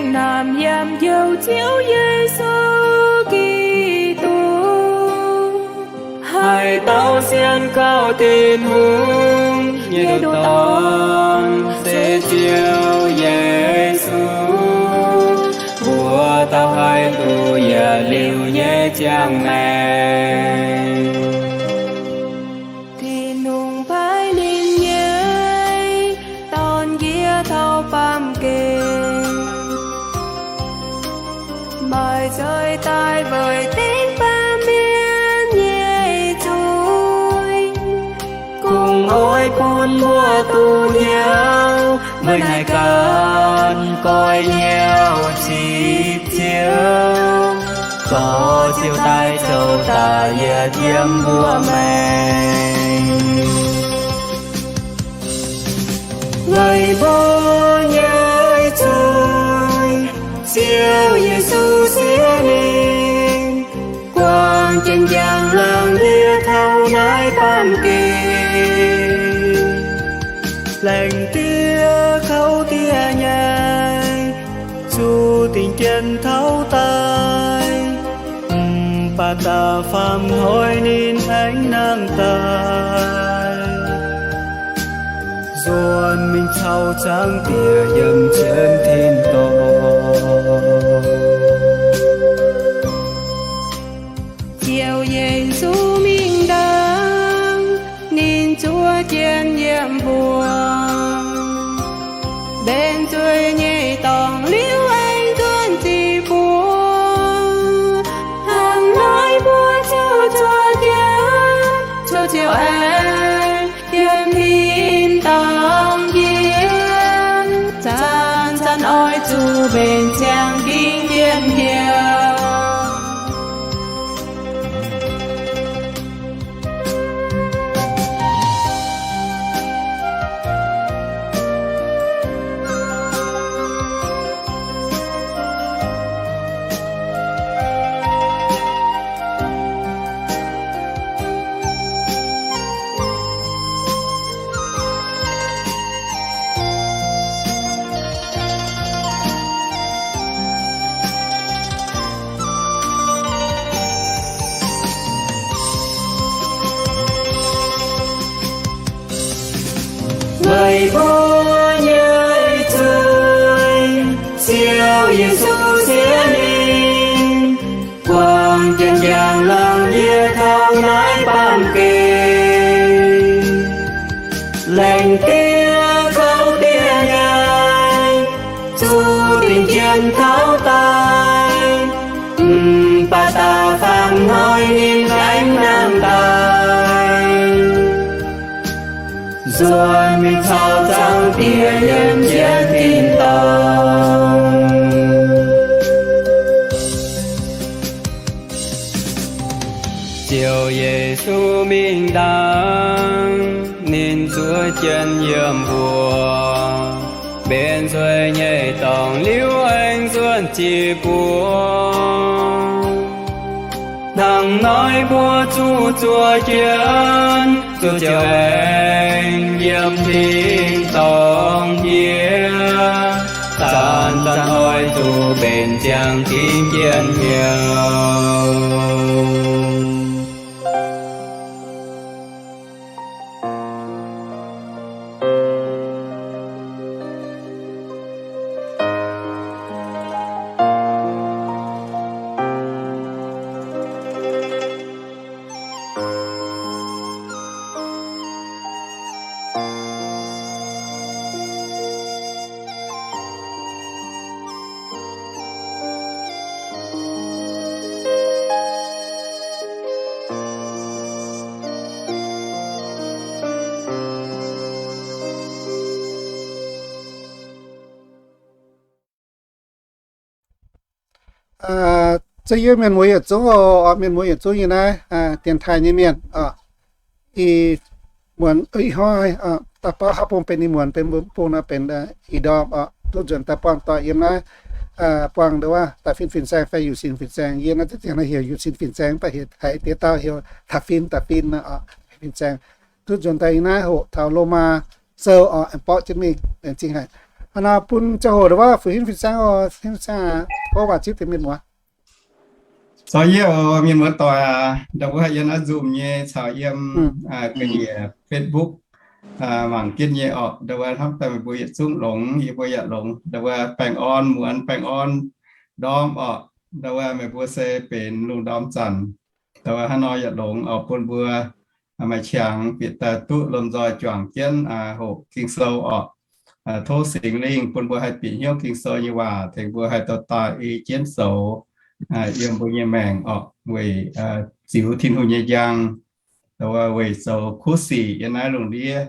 Naamh yiem Njoux Ziouv Yesu Giduc, haih taux sienx kaux Tin-Hungh nyei nduqc dorn se Ziouv Yesu, mbuo dauh haih duqv yietc liuz nyei ziangh maengc. Tin-Hungh paaiv ninh nyei Dorn nqiex taux baamh gen, maaih nzuih daaih weic dengv baamh mienh nyei zuiz, kungx oix bun mbuo duqv hnyouv meih naaic ganh goiv hnyouv cipv Ziouv, dorh Ziouv daaih zoux da'yietv yiem mbuo maengc. Weic mbuo nyei zuiz, Ziouv Yesu siev ninh, buangh jienv njang-laangc ndie taux naaiv baamh gen, laengz ndie kouv ndie nyei, zuqc dingc jien taux daaih. Mv baac da'faanh hnoi ninh aengx nangh daaih, nzuonx mingh caux Zaangc Diex yiem jienv tin-dorngh. Ziouv Yesu mingh ndaangc, ninh zuov jienv yiem mbuo mbenc nzuih nyei dorngx liuz aengx nzuonx ziqc buo. Hnangv naaiv mbuo zuqc zuov jienv, zuqc Ziouv aengx yiem tin-dorngh yiem, zanc-zanc oix zuqc mbenc ziangx dingc jien hnyouv. Weic mbuo nyei zuiz, Ziouv Yesu siev ninh, buangh jienv njang-laangc ndie taux naaiv baamh gen, laengz ndie kouv ndie nyei, zuqc dingc jien taux daaih. Mv baac da'faanh hnoi ninh aengx nangh daaih, nzuonx mingh caux Zaangc Diex yiem jienv tin-dorngh. Ziouv Yesu mingh ndaangc, ninh zuov jienv yiem mbuo mbenc nzuih nyei dorngx liuz aengx nzuonx ziqc buo. Hnangv naaiv mbuo zuqc zuov jienv, zuqc Ziouv aengx yiem tin-dorngh yiem, zanc-zanc oix zuqc mbenc ziangx dingc jien hnyouv. Zuov yie mienh muoz yietc zungv oc, mienh muoz yietc zungv yie naaiv dienx taaih nyei mienh oc. Ih muonz ih hnoi daaih baav haaix bung benx ih muonz, benx bung nor benx ih ndorm oc, duqv nzuonx daaih buangh doic yiem naaiv, buangh nduov daaih fin fin-saeng fai youc sin fin-saeng. Yie naaiv ziex ziangh naaiv heuc youc sin fin-saeng, mv baac heuc haiz diex dauh heuc taux fin, daaih fin oc, fin-saeng. Duqv nzuonx daaih yiem naaiv hoqc taux Lomaa Sou oc, aengx borqv jienv mingh, aengx zingh haic. Aa, bun ziangh hoc ndau wuov fu'jueiv fin-saeng oc, fin-saeng aac, tov waac zipv deix mienh muoz. Caux yie oc, mienh muoz doic aac, ndau wuov yiem naaiv Zoom nyei caux yiem ga'nyiec Facebook mangc jienv nyei orqc, ndau wuov hnamv daaih meih mbuo yietc zungv longx, yie mbuo yaac longx. Ndau wuov baengh orn muonz, baengh orn ndorm orqc. Ndau wuov meih mbuo se benx lungh ndorm zanc, ndau wuov hnangv nor yaac longx orqc, bun mbuo maaih qangx bieqc daaih duqv lomh nzoih juangc jienv hoqc Ging-Sou orqc. Tov Singx Lingh bun mbuo haih bieqc hnyouv Ging-Sou nyei waac, tengx mbuo haih dorh daaih ei jienv zoux yiem mbuo nyei maengc orqc, weic ziux Tin-Hungh nyei njang, ndau wuov weic zoux kuv sic yiem naaiv lungh ndiev,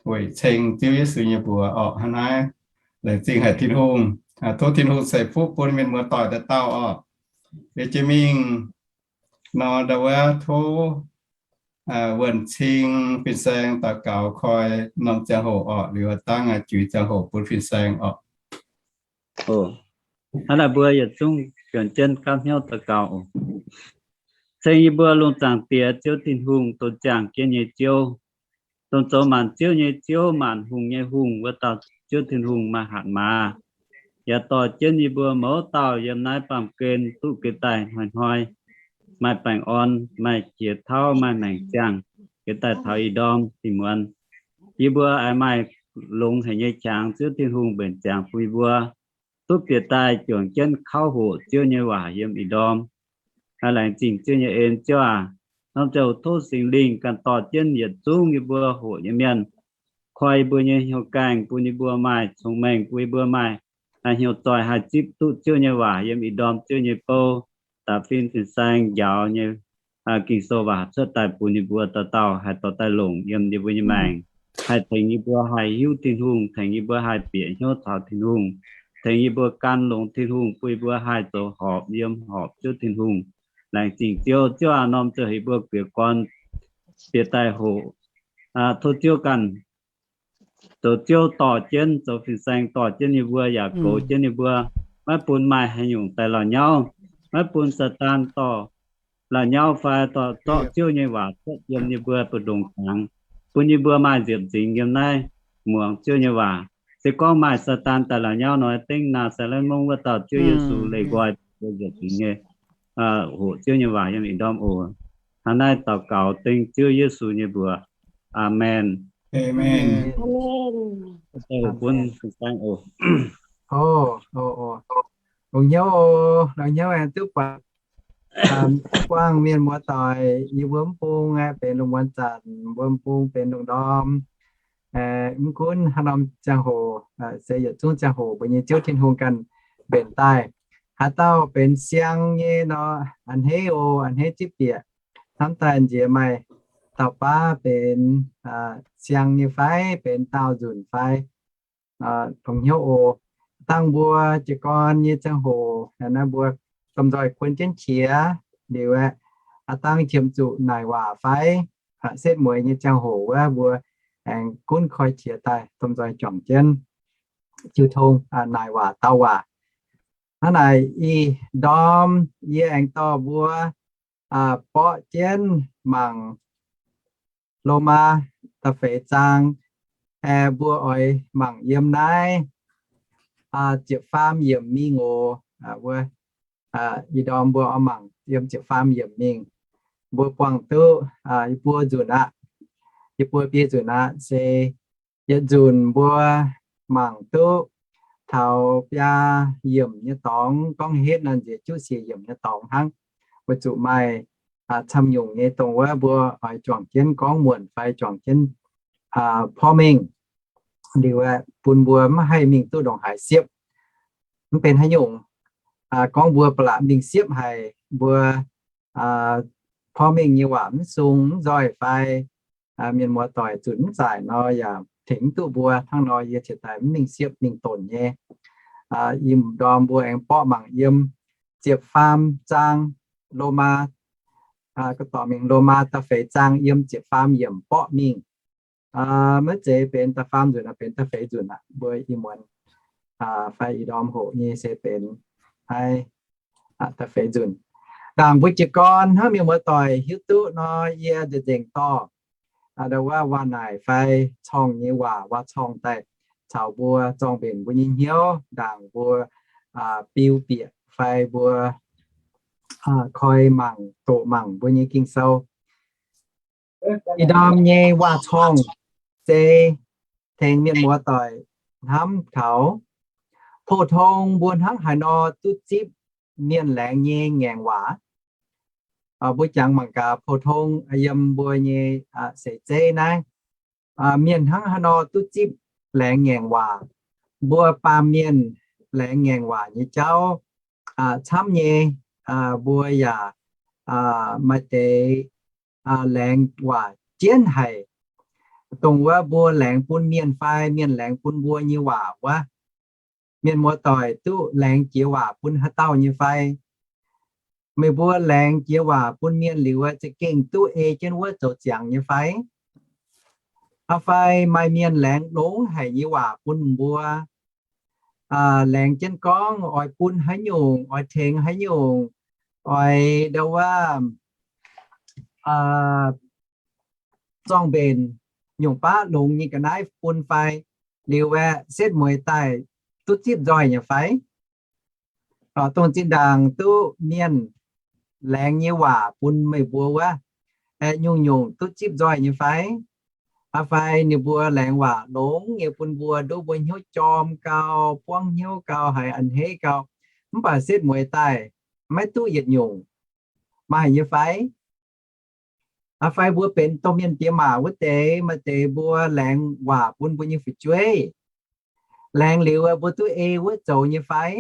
weic ceng Ziouv Yesu nyei mbuox orqc. Hnangv naaiv laengz zingh haic Tin-Hungh. Tov Tin-Hungh ceix fuqv bun mienh muoz doic dauh dauh orqc. Liuz jiex mingh nor, ndau wuov tov wuonh cing fin-saeng daux gaux koi norm ziangh hoc orqc, liuz dangv juix ziangh hoc bun fin-saeng orqc. Hnangv naaic mbuo yietc zungv juangc jienv gapv hnyouv daux gaux oc. Ceng yie mbuo lungh zaangc Diex, Ziouv Tin-Hungh, dongh ziangh jienv nyei Ziouv, dongh zoux maanc ziouv nyei Ziouv, maanc hungh nyei Hungh, wuov dauh Ziouv Tin-Hungh maaih hatc maaz, yaac dorh jienv yie mbuo mouz dauh yiem naaiv baamh gen duqv geh daaih hnoi-hnoi maaih baengh orn, maaih qiex tauv, maaih maengc ziangh, geh daaih taux ih ndorm ih muonz. Yie mbuo aengx maaih longx haic nyei qangx, Ziouv Tin-Hungh mbenc ziangx bun yie mbuo duqv bieqc daaih juangc jienv kauv hoqc Ziouv nyei waac yiem ih ndorm. Laengz zingh Ziouv nyei en, Ziouv aac. Norm ziangh hoc tov Singx Lingh ganh dorh jienv yietc zungv yie mbuo hoqc nyei mienh, koi yie mbuo nyei hnyouv gaengh, bun yie mbuo maaih cong-mengh, bun yie mbuo maaih hnyouv zoih haih zipv duqv Ziouv nyei waac yiem ih ndorm Ziouv nyei bou, da'fin fin-saeng njaaux nyei Ging-Sou waac cuotv daaih bun yie mbuo dauh dauh haih dorh daaih longc yiem yie mbuo nyei maengc, haih tengx yie mbuo haih hiuv Tin-Hungh, tengx yie mbuo haih bieqc hnyouv taux Tin-Hungh, tengx yie mbuo gan longx Tin-Hungh, bun yie mbuo haih zoux horpc yiem horpc Ziouv Tin-Hungh. Laengz zingh Ziouv. Ziouv aac, norm ziangh hoc yie mbuo guiex gorn bieqc daaih hoqc, tov Ziouv ganh zoux Ziouv dorh jienv, zoux fin-saeng dorh jienv yie mbuo, yaac goux jienv yie mbuo, maiv bun maaih haaix nyungc daaih la'nyauv, maiv bun Saadaan dorh la'nyauv fai dorh zorqv Ziouv nyei waac cuotv yiem yie mbuo mbu'ndongx qangx, bun yie mbuo maaih nziepc nzingx yiem naaiv muangx Ziouv nyei waac. Se gorngv maaih Saadaan daaih la'nyauv nor, dengv Naa^saa^letv Mungv wuov dauh Ziouv Yesu leih nqoi mbuo nziepc nzingx nyei hoqc Ziouv nyei waac yiem ih ndorm oc. Hnangv naaiv daux gaux dengv Ziouv Yesu nyei mbuox. Aamen. Aamen. Longx hnyouv oc, longx hnyouv aengx duqv buatc, buangh mienh muoz doic, yie mbuo mv bung aeqv, benx lungh muonz zanc, mbuo mv bung benx lungh ndorm. Mv gunv haaix norm ziangh hoc, se yietc zungv ziangh hoc mbuo nyei Ziouv Tin-Hungh ganh mbenc daaih. Haaix dauh benx siang nyei nor, a'hneiv oc, a'hneiv zipv bieqc. Hnamv daaih nziex maaih dauh baav benx siang nyei fai benx daauh nzunc fai, longx hnyouv oc. Dangh mbuo jiez gorn nyei ziangh hoc naaiv, mbuo domh nzoih kuon jienv qiex liuz aeqv, aa dangh qiemx zuqc naaic waac fai, setv mueiz nyei ziangh hoc wuov mbuo aengx gunv koi qiex daaih domh nzoih juangc jienv jiu tong, naaic waac dau waac. Hnangv naaic ih ndorm yie aengx dorh mbuo borqv jienv mangc Lomaa da'feix zaang, mbuo oix mangc yiem naaiv ziepc faam yiemc mingh oc. Ih ndorm mbuo oix mangc yiem ziepc faam yiemc mingh. Mbuo buangh duqv yie buo nzunc aqv. Yie buo biei nzunc aqv. Se yietc nzunc mbuo mangc duqv taux biaa yiemc nyei dorngx, gorngv hetv nor nziex juqv siec yiemc nyei dorngx hnangv. Weic zuqc maaih camv nyungc nyei dongh wuov mbuo oix juangc jienv gorngv muonc fai juangc jienv porv mengh liuz, bun mbuo maiv haih mingh duqv ndongc haaix siepv. Mv benx haaix nyungc, gorngv mbuo ba'laqc mingh siepv haic, mbuo porv mengh nyei waac mv sung mv nzoih fai mienh muoz doic zunc mv zaaic nor, yaac tengx mv duqv mbuo. Hnangv nor yie ciex daaih mv mingh siepv mingh donc nyei. Ih ndorm mbuo aengx borqv mangc yiem ziepc faam zaang, Lomaa, ga'dorh mingh Lomaa da'feix zaang yiem ziepc faam yiemc borqv mingh. Maiv zeiz benx da'faam nzunc, benx da'feix nzunc aqv. Mbuo ih muonz fai ih ndorm hoqc nyei se benx naaiv da'feix nzunc. Ndaangc mbuo jiez gorn hnangv mienh muoz doic hiuv duqv nor, yie nzengc nzengc dorh ndau wuov waac naaic fai corng nyei waac, waac corng daaih caux mbuo zorng mbenc mbuo nyei hnyouv ndaangc mbuo biu bieqc fai mbuo koi mangc doqc mangc mbuo nyei Ging-Sou. Ih ndorm nyei waac-corng se tengx mienh muoz-doic hnamv taux pou-tong mbuo hnangv haaix nor duqv zipv mienh laengz nyei ngaengc waac. Mbuo jangx mangc gaax pou-tong yiem mbuo nyei seix zeiv naaiv, mienh hnangv haaix nor duqv zipv laengz ngaengc waac. Mbuo baamh mienh laengz ngaengc waac nyei jauv camv nyei. Mbuo yaac maaih deix laengz waac jienv haic, dongh wuov mbuo laengz bun mienh fai mienh laengz bun mbuo nyei waac wuov. Mienh muoz-doic duqv laengz jiex waac bun haaix dauh nyei fai? Meih mbuo laengz jiex waac bun mienh liuz za'gengh duqv ei jienv wuov zoux ziangx nyei fai? Fai maaih mienh laengz longx haic nyei waac bun mbuo, laengz jienv gorngv oix bun haaix nyungc, oix tengx haaix nyungc, oix ndau wuov zorng mbenc nyungc baav longx nyei ga'naaiv bun fai? Liuz aeqv, setv mueiz daaih duqv zipv nzoih nyei fai? Dongh zinh ndaangc duqv mienh laengz nyei waac bun meih mbuo wuov, nyungc-nyungc duqv zipv nzoih nyei fai? Fai ninh mbuo laengz waac longx nyei bun mbuo, nduov mbuo hnyouv jorm gau, buangv hnyouv gau, haiz a'hneiv gau, mv baac setv mueiz daaih maiv duqv yietc nyungc, maaih nyei fai? Fai mbuo benx domh mienh diex maac wuov deix, maaih deix mbuo laengz waac bun mbuo nyei fu'jueiv, laengz liuz mbuo duqv ei wuov zoux nyei fai?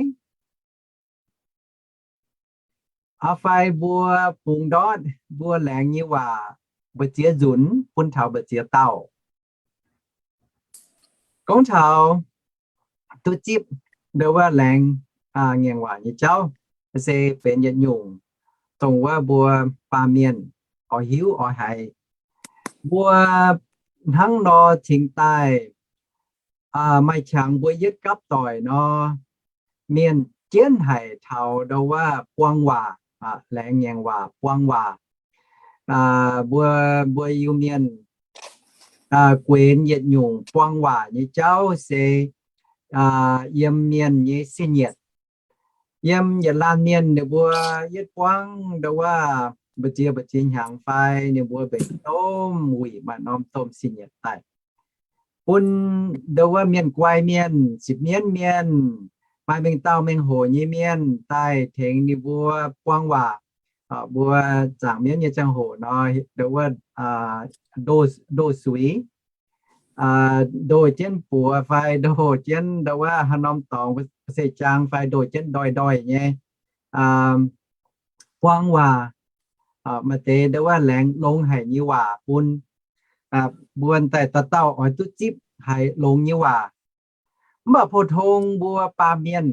Fai mbuo bungx ndortv mbuo laengz nyei waac mbu'ziex nzunc bun taux mbu'ziex dauh? Gorngv taux duqv zipv ndau wuov laengz ngaengc waac nyei jauv se benx yietc nyungc dongh wuov mbuo baamh mienh oix hiuv oix haiz. Mbuo hnangv nor cingx daaih maaih qangx mbuo yietv gapv doic nor, mienh jienv haic taux ndau wuov buang waac, laengz ngaengc waac, buang waac. Mbuo, mbuo Iu-Mienh guenx yietc nyungc buang waac nyei jauv se yiem mienh nyei sin yietc. Yiem yietc laanh mienh ninh mbuo yietv buangv ndau wuov mbu'ziex mbu'ziex hnyangx fai ninh mbuo mbenc domh wuic maaih norm domh sin yietc daaih, bun ndau wuov mienh guai mienh, sipv mienv mienh, maaih mengh dauh mengh hoc nyei mienh daaih tengx ninh mbuo buang waac. Mbuo zaangc mienv nyei ziangh hoc nor, ndau wuov ndoh suix, ndoh jienv buoz fai ndoh jienv ndau wuov haaix norm dorngx, se jaang fai ndoh jienv ndoih ndoih nyei buang waac. Maaih deix ndau wuov laengz longx haic nyei waac bun mbuo daaih dauh dauh oix duqv zipv haiz longx nyei waac. Mv baac pou-tong mbuo baamh mienh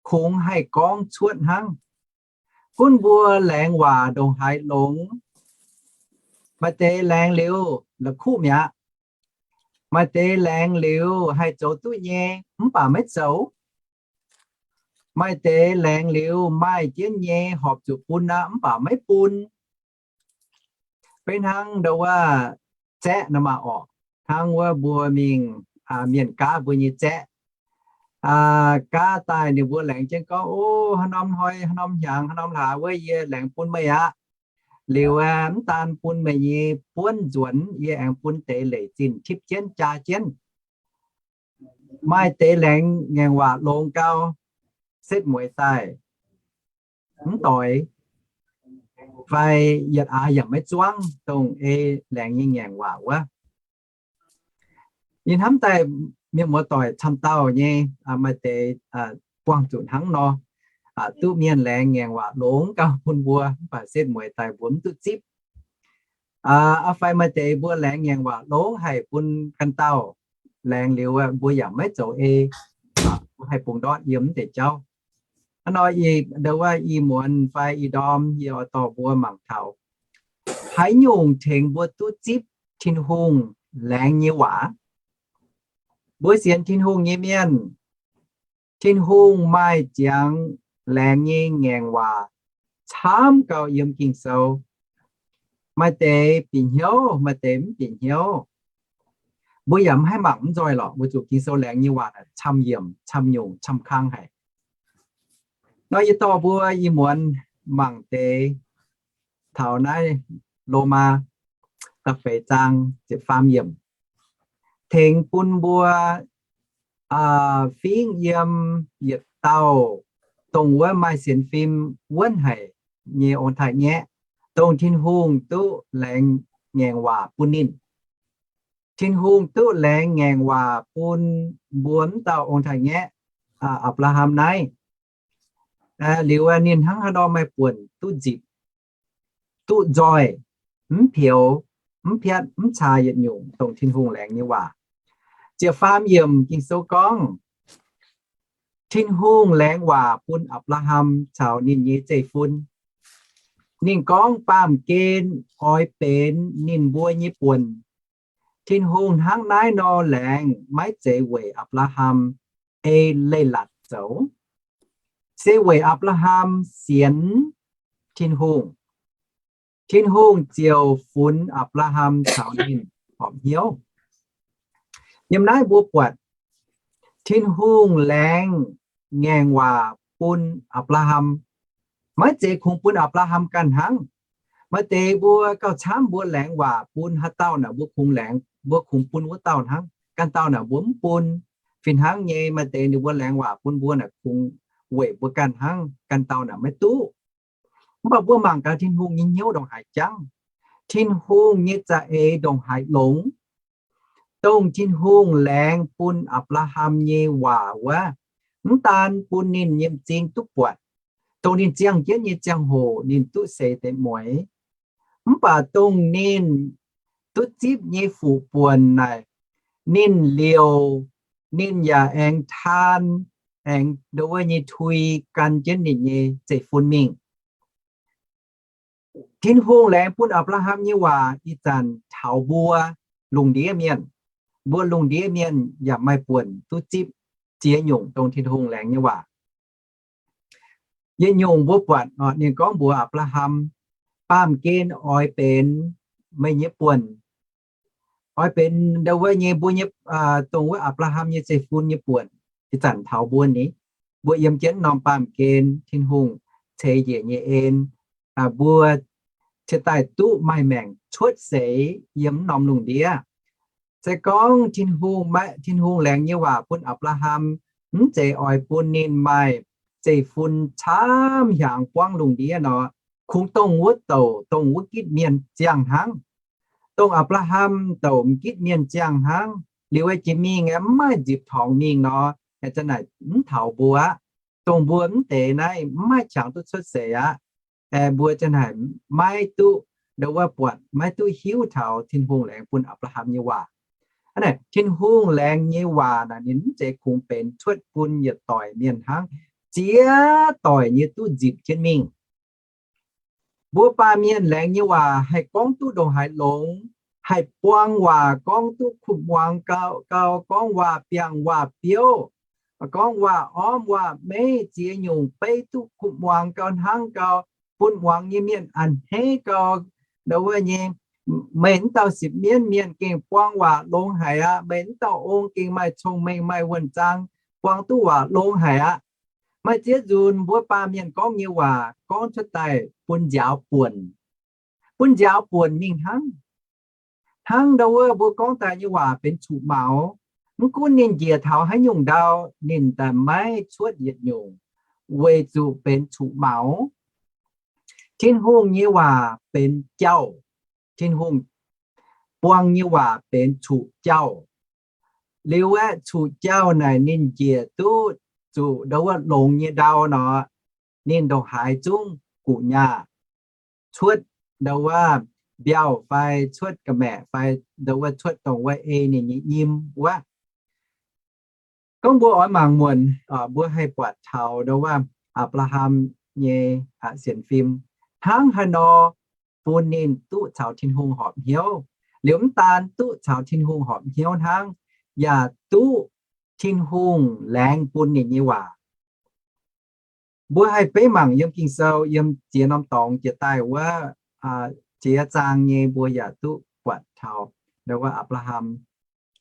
kungx haih gorngv cuotv hnangv. Gunv mbuo laengz waac ndongc haaix longx, maaih deix laengz liuz la'kuqv mi'aqv. Maaih deix laengz liuz haih zoux duqv nyei mv baac maiv zoux. Maaih deix laengz liuz maaih jienv nyei horpc zuqc bun aqv mv baac maiv bun. Beiv hnangv ndau wuov zaeqv nor maah orqc, hnangv wuov mbuo mingh mienh gaav mbuo nyei zaeqv, gaav daaih ninh mbuo laengz jienv gorngv, O, haaix norm hnoi, haaix norm hnyangx, haaix norm hlaax wuov yie laengz bun meih aqv. Liuz aeqv, mv daan bun meih nyei buonv nzuonx, yie aengx bun deix leic zinh tipv jienv jaa jienv. Maaih deix laengz ngaengc waac longx gau, setv mueiz daaih mv doix, fai yietc aax yaac maiv zuangv dongh ei laengz nyei ngaengc waac wuov. Yie hnamv daaih mienh muoz-doic camv dauh nyei, maaih deix buangh zuqc hnangv nor, duqv mienh laengz ngaengc waac longx gau bun mbuo, mv baac setv mueiz daaih mbuo mv duqv zipv. Fai maaih deix mbuo laengz ngaengc waac longx haic bun ganh dauh, laengz liuz mbuo yaac maiv zoux ei, mbuo haih bungx ndortv yiem mv deix jauv. Hnangv nor, ndau wuov i muonz fai i ndorm yie oix dorh mbuo mangc taux haaix nyungc tengx mbuo duqv zipv Tin-Hungh laengz nyei waac. Mbuo sienx Tin-Hungh nyei mienh, Tin-Hungh maaih ziangx laengz nyei ngaengc waac camv gau yiem Ging-Sou. Maaih deix bieqc hnyouv, maaih deix mv bieqc hnyouv. Mbuo yaac mv haih mangc mv nzoih lorqc, weic zuqc Ging-Sou laengz nyei waac camv yiemc, camv nyungc, camv kangv haic. Nor yie dorh mbuo ih muonz mangc deix taux naaiv Lomaa da'feix zaang ziepc faam yiemc, tengx bun mbuo fingv yiem yietc dauh dongh wuov maaih sienx fim wuonv haic nyei ong-taaix-ngaeqv, dongh Tin-Hungh duqv laengz ngaengc waac bun ninh. Tin-Hungh duqv laengz ngaengc waac bun mbuo mv dauh ong-taaix-ngaeqv, Apc^laa^ham naaiv. Liuz ninh hnangv haaix nor maaih buonc duqv nzipc, duqv nzoih, mv peux, mv piatv, mv caa yietc nyungc dongh Tin-Hungh laengz nyei waac. Ziepc faam yiemc Ging-Sou gorngv, Tin-Hungh laengz waac bun Apc^laa^ham caux ninh nyei zeiv-fun. Ninh gorngv, baamh gen oix benx ninh mbuo nyei buonc. Tin-Hungh hnangv naaiv nor laengz maiv zeiz weic Apc^laa^ham ei leiz-latc zoux, se weic Apc^laa^ham sienx Tin-Hungh. Tin-Hungh ziouc funx Apc^laa^ham caux ninh horpc hnyouv. Yiem naaiv mbuo buatc Tin-Hungh laengz ngaengc waac bun Apc^laa^ham, maiv zeiz kungx bun Apc^laa^ham ganh hnangv. Maaih deix mbuo gauh camv, mbuo laengz waac bun haaix dauh naaic mbuo kungx laengz, mbuo kungx bun wuov dauh hnangv, ganh dauh naaic mbuo mv bun. Fih hnangv nyei, maaih deix ninh mbuo laengz waac bun mbuo naaic kungx weic mbuo ganh hnangv, ganh dauh naaic maiv duqv. Mv baac mbuo mangc gaax Tin-Hungh nyei hnyouv ndongc haaix jangv, Tin-Hungh nyei za'eix ndongc haaix longx. Dongh Tin-Hungh laengz bun Apc^laa^ham nyei waac wuov, mv daan bun ninh nyei m'zing duqv buatc, dongh ninh ziangh jienv nyei ziangh hoc ninh duqv seix deix mueix. Mv baac dongh ninh duqv zipv nyei fuqv-buonc naaic, ninh liouc, ninh yaac aengx taan, aengx ndo wuov nyei tui gan jienv ninh nyei zeiv-fun mingh. Tin-Hungh laengz bun Apc^laa^ham nyei waac ih zanc taux mbuo lungh ndiev mienh. Mbuo lungh ndiev mienh yaac maaih buonc duqv zipv ziex nyungc dongh Tin-Hungh laengz nyei waac. Yietc nyungc mbuo buatc ninh gorngv mbuox Apc^laa^ham, baamh gen oix benx meih nyei buonc, oix benx ndo wuov nyei mbuo nyei, dongh wuov Apc^laa^ham nyei zeiv-fun nyei buonc. Ih zanc taux mbuo ni, mbuo yiem jienv norm baamh gen Tin-Hungh ceix njiec nyei en, mbuo ciex daaih duqv maaih maengc cuotv seix yiem norm lungh ndiev. Se gorngv Tin-Hungh maiv, Tin-Hungh laengz nyei waac bun Apc^laa^ham mv zeiz oix bun ninh maaih zeiv-fun camv hiaangx buangv lungh ndiev nor, kungx dongh wuov douc, dongh wuov gitv mienh ziangh hnangv. Dongh Apc^laa^ham douc m'gitv mienh ziangh hnangv. Liuz jiex mingh aeqv, mv maaih nzipc torngx mingh nor, aeqv, zanc naaic mv taux mbuo aqv. Dongh mbuo mv deix naaiv mv maaih qangx duqv cuotv seix aqv. Aeqv, mbuo zanc naaic maiv duqv ndo wuov buatc, maiv duqv hiuv taux Tin-Hungh laengz bun Apc^laa^ham nyei waac. Hnangv naaic, Tin-Hungh laengz nyei waac naaic ninh mv zeiz kungx benx cuotv bun yietc doic mienh hnangv, ziex doic nyei duqv nzipc jienv mingh. Mbuo baamh mienh laengz nyei waac haih gorngv duqv ndongc haaix longx, haih buang waac gorngv duqv kuv muangx gau, gau gorngv waac biangh waac biouv, gorngv waac ormv waac meiv ziex nyungc beiv duqv kuv muangx gau hnangv gau, bun muangx nyei mienh a'hneiv gau. Ndo wuov nyei, meih mv dauh sipv mienv mienh gengh buang waac longx haic aqv. Meih mv dauh ong gengh maaih cong-mengh maaih wuonh zaang, buang duqv waac longx haic aqv. Maaih ziex nzunc mbuo baamh mienh gorngv nyei waac gorngv cuotv daaih bun nziaaux buonc, bun nziaaux buonc mingh hnangv. Hnangv ndo wuov mbuo gorngv daaih nyei waac benx cuqv-maux. Mv gunv ninh njiec taux haaix nyungc ndau, ninh daaih maiv cuotv yietc nyungc, weic zuqc benx cuqv-maux. Tin-Hungh nyei waac benx jauv. Tin-Hungh buang nyei waac benx cuqv jauv. Liuz aeqv, cuqv jauv naaic ninh njiec duqv zuqc ndo wuov longx nyei ndau nor, ninh ndongc haaix zungv guqc nyaah cuotv ndo wuov mbiauh fai cuotv ga'maeqc fai ndo wuov cuotv dongh wuov ei ninh nyei nyim wuov. Gorngv mbuo oix mangc muonc, mbuo haih buatc taux ndo wuov Apc^laa^ham nyei sienx fim hnangv haaix nor bun ninh duqv caux Tin-Hungh horpc hnyouv. Liuz mv daan duqv caux Tin-Hungh horpc hnyouv hnangv, yaac duqv Tin-Hungh laengz bun ninh nyei waac. Mbuo haih beiv mangc yiem Ging-Sou, yiem ziex norm dorngx jiex daaih wuov, ziex zaang nyei mbuo yaac duqv buatc taux ndo wuov Apc^laa^ham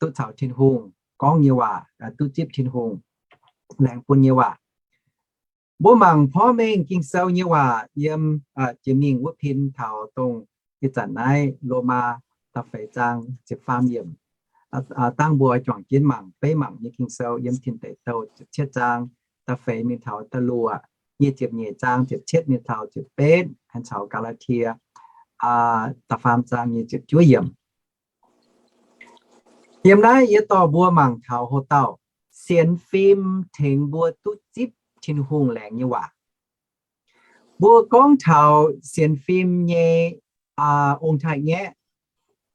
duqv caux Tin-Hungh gorngv nyei waac, duqv zipv Tin-Hungh laengz bun nyei waac. Mbuo mangc porv mengh Ging-Sou nyei waac yiem jiex mingh wuov pin taux dongh ih zanc naaiv Lomaa da'feix zaang ziepc faam yiemc. Dangh mbuo juangc jienv mangc, beiv mangc nyei Ging-Sou yiem Tin Deic Douh ziepc cietv zaang da'feix mingh taux da'luoqc, nyic ziepc nyeic zaang ziepc cietv mingh taux ziepc betv, caux Gaa^laa^tie da'faam zaang nyic ziepc juov yiemc. Yiem naaiv yie dorh mbuo mangc taux houc dauh sienx fim tengx mbuo duqv zipv Tin-Hungh laengz nyei waac. Mbuo gorngv taux sienx fim nyei ong-taaix-ngaeqv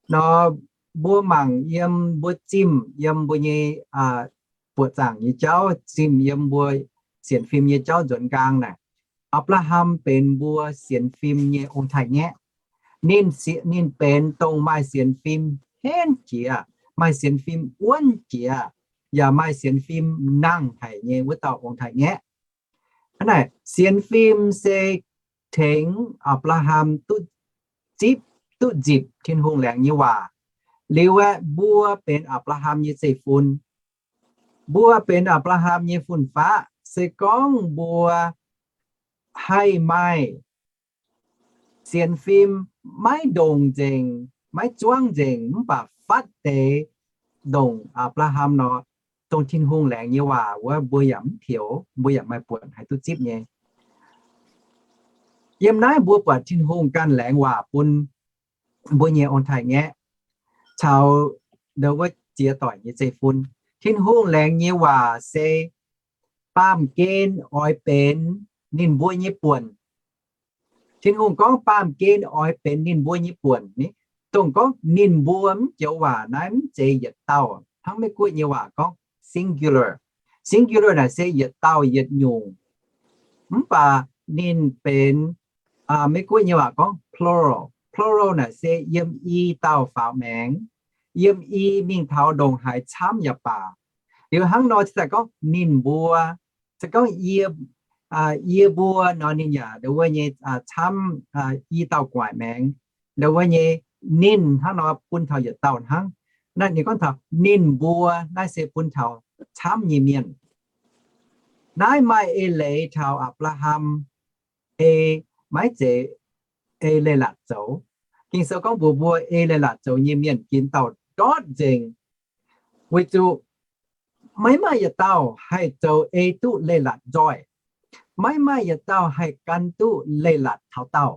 nor, mbuo mangc yiem mbuo zimh yiem mbuo nyei buoqc zaangc nyei jauv, zimh yiem mbuo sienx fim nyei jauv nzuonx nqaang naaic, Apc^laa^ham benx mbuo sienx fim nyei ong-taaix-ngaeqv. Ninh, ninh benx dongh maaih sienx fim henv jiex, maaih sienx fim wuonv jiex, yaac maaih sienx fim nangh haic nyei wuov dauh ong-taaix-ngaeqv. Hnangv naaic, sienx fim se tengx Apc^laa^ham duqv zipv, duqv nzipc Tin-Hungh laengz nyei waac. Liuz aeqv, mbuo benx Apc^laa^ham nyei zeiv-fun. Mbuo benx Apc^laa^ham nyei fun-faqv, se gorngv mbuo haih maaih sienx fim maiv ndongc nzengc, maiv zuangv nzengc, mv baac fatv deix ndongc Apc^laa^ham nor, dongh Tin-Hungh laengz nyei waac wuov, mbuo yaac mv peux, mbuo yaac maaih buonc haih duqv zipv nyei. Yiem naaiv mbuo buatc Tin-Hungh ganh laengz waac bun mbuo nyei ong-taaix-ngaeqv caux ndau wuov ziex doic nyei zeiv-fun. Tin-Hungh laengz nyei waac se baamh gen oix benx ninh mbuo nyei buonc. Tin-Hungh gorngv baamh gen oix benx ninh mbuo nyei buonc ni, dongh gorngv ninh mbuo mv joux waac naaiv mv zeiz yietc dauh. Hnangv Meiv-Guoqv nyei waac gorngv singular. Singular naaic se yietc dauh yietc nyungc. Mv baac ninh benx, Meiv-Guoqv nyei waac gorngv plural. Plural naaic se yiem i dauh faaux maengx, yiem i mingh taux ndongc haaix camv yaac baac. Liuz hnangv nor se daaih gorngv ninh mbuo, se gorngv yie, yie mbuo nor ninh yaac ndau wuov nyei camv i dauh gu'nguaaic maengx, ndau wuov nyei ninh hnangv nor bun taux yietc dauh hnangv. Naaiv ninh gorngv taux ninh mbuo naaiv se bun taux camv nyei mienh. Naaiv maaih eix leiz taux Apc^laa^ham ei maiv zeiz ei leiz-latc zoux. Ging-Sou gorngv mbuox mbuo ei leiz-latc zoux nyei mienh ginx dauh ndortv nzengc, weic zuqc maiv maaih yietc dauh haih zoux ei duqv leiz-latc nzoih. Maiv maaih yietc dauh haih gan duqv leiz-latc taux daauh.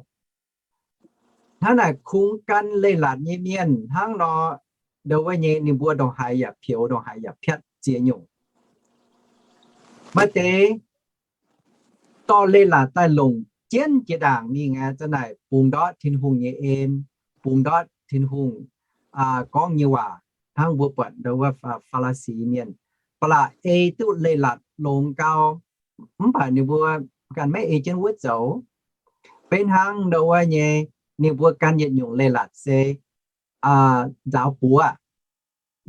Hnangv naaic kungx gan leiz-latc nyei mienh hnangv nor, ndau wuov nyei ninh mbuo ndongc haaix yaac peux, ndongc haaix yaac piatv ziex nyungc. Maaih deix dorh leiz-latc daaih longc jienv jiex ndaangc mingh aqv, za'naaic bungx ndortv Tin-Hungh nyei en, bungx ndortv Tin-Hungh gorngv nyei waac, hnangv mbuo buatc ndau wuov Faa^laa^si mienh, ba'laqc ei duqv leiz-latc longx gau, mv baac ninh mbuo ganh maiv ei jienv wuov zoux. Beiv hnangv ndau wuov nyei, ninh mbuo gan yietc nyungc leiz-latc se nzaaux buoz.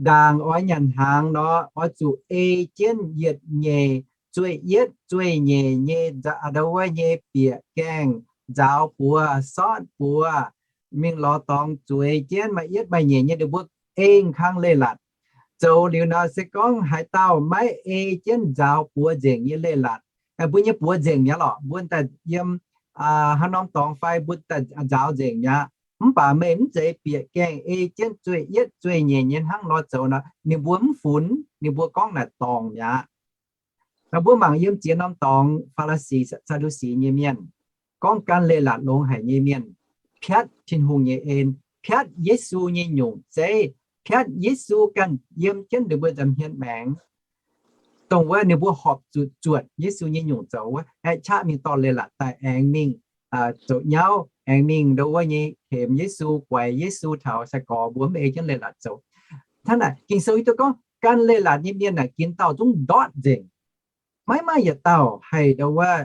Ndaangc oix nyanc hnaangx nor, oix zuqc ei jienv yietc nyeic zueih yietv zueih nyeic nyei ndau wuov nyei bieqc gaengh nzaaux buoz, sortv buoz, mingh lorz dorngx zueiz jienv maaih yietv maaih nyeic nyei, ninh mbuo ei kang leiz-latc. Zoux liuz nor se gorngv haaix dauh maiv ei jienv nzaaux buoz nzengc nyei leiz-latc, mbuo nyei buoz nzengc mi'aqv lorqc, mbuo daaih yiem haaix norm dorngx fai mbuo daaih nzaaux nzengc mi'aqv. Mv baac meih mv zeiz bieqc gaengh ei jienv zueih yietv zueih nyeic nyei hnangv nor zoux nor, ninh mbuo mv funx, ninh mbuo gorngv naaic dorngc mi'aqv. Mbuo mangc yiem ziex norm dorngx, Faa^laa^si, Saa^ndu^si nyei mienh, gorngv gan leiz-latc longx haic nyei mienh, piatv Tin-Hungh nyei en, piatv Yesu nyei nyungc zeiv, piatv Yesu ganh yiem jienv ninh mbuo nza'hmien maengx. Dongh wuov ninh mbuo horpc zuqc zuotc Yesu nyei nyungc zoux wuov, aeqv, qaqv mingh dorh leiz-latc daaih aengx mingh zoux nyauv, aengx mingh ndau wuov nyei hemx Yesu, guaix Yesu taux sai-gorx mbuo mv ei jienv leiz-latc zoux. Hnangv naaic, Ging-Sou hiuv duqv gorngv gan leiz-latc nyei mienh naaic ginx dauh zungv ndortv nzengc. Maiv maaih yietc dauh haih ndau wuov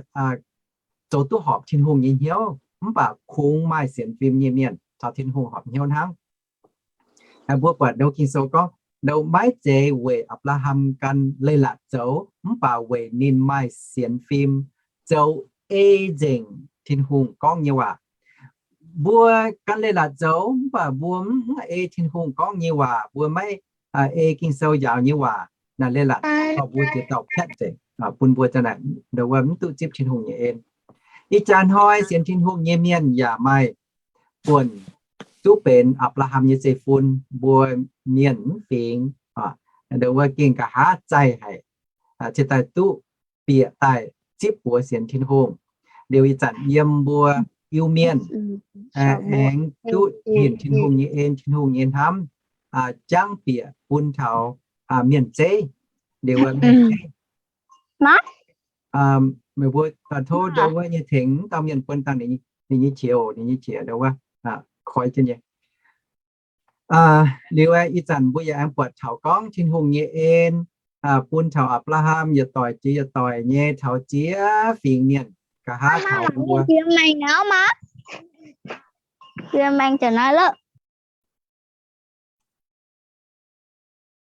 zoux duqv horpc Tin-Hungh nyei hnyouv, mv baac kungx maaih sienx fim nyei mienh caux Tin-Hungh horpc hnyouv hnangv. Mbuo buatc ndau Ging-Sou gorngv, ndau maiv zeiz weic Apc^laa^ham gan leiz-latc zoux, mv baac weic ninh maaih sienx fim zoux ei nzengc Tin-Hungh gorngv nyei waac. Mbuo gan leiz-latc zoux, mv baac mbuo mv ei Tin-Hungh gorngv nyei waac, mbuo maiv ei Ging-Sou njaaux nyei waac naaic leiz-latc dorh mbuo jiex dauh piatv nzengc, bun mbuo za'naaic ndo wuov mv duqv zipv Tin-Hungh nyei en. Ih jaax hnoi sienx Tin-Hungh nyei mienh yaac maaih buonc zuqv benx Apc^laa^ham nyei zeiv-fun. Mbuo mienh mv fingx, ndo wuov gengh nqa'haav zaih haic, ciex daaih duqv bieqc daaih zipv buoz sienx Tin-Hungh. Liuz ih zanc yiem mbuo Iu-Mienh aengx duqv hinc Tin-Hungh nyei en, Tin-Hungh nyei hnamv jangv bieqc bun taux mienh zeiv. Liuz mienh zeiv, meih mbuo tov ndo wuov nyei tengx dauh mienh buon dangh ninh nyei qiex oc, ninh nyei qiex ndo wuov koi jienv nyei. Liuz ih zanc mbuo yaac aengx buatc taux gorngv Tin-Hungh nyei en bun taux Apc^laa^ham yietc doic jiex yietc doic nyei taux ziex fingx mienh, nqa'haav taux mbuo.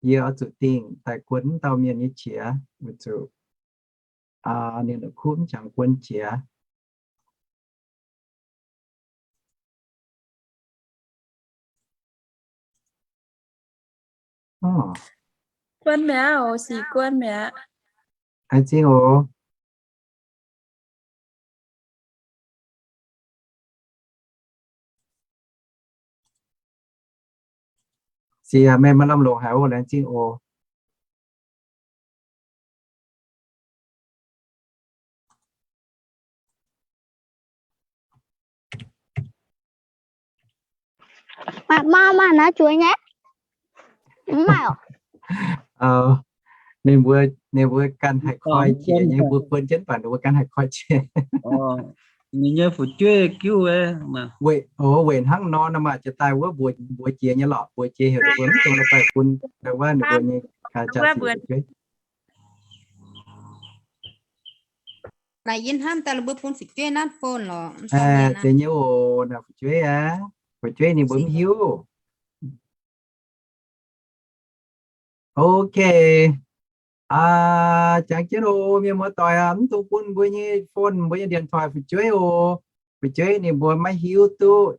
Yie oix zuqc dingh daaih guon dauh mienh nyei qiex, weic zuqc ninh la'kuqv mv jangx guon qiex. Guon mi'aqv oc, sic guon mi'aqv. Aengx zingh oc. Sic, meih maaih lamh longc haic oc, laengz zingh oc. Maaih, maaih, maaih naaiv zueiz nyei. Mv maaih oc. Ninh mbuo, ninh mbuo ganh haih koi qiex nyei, mbuo kuon jienv baac ninh mbuo ganh haih koi qiex. Ninh nyei fu'jueiv giuv, weic, weic hnangv nor naaic maaih jiex daaih wuov mbuox jiex nyei lorqc, mbuox jiex heuc ninh mbuo mv dungx la'baih bun, wuov ninh mbuo nyei jaa-sic fu'jueiv. Naaic yie hnamv daaih mbuo bun fu'jueiv nanv phone lorqc. Zeiz nyei oc, naaic fu'jueiv aqv. Fu'jueiv ninh mbuo mv hiuv. Ok. Jangx jienv oc, mienh muoz-doic aac, mv dungx bun mbuo nyei phone, mbuo nyei điện thoại fu'jueiv oc. Fu'jueiv ninh mbuo maiv hiuv duqv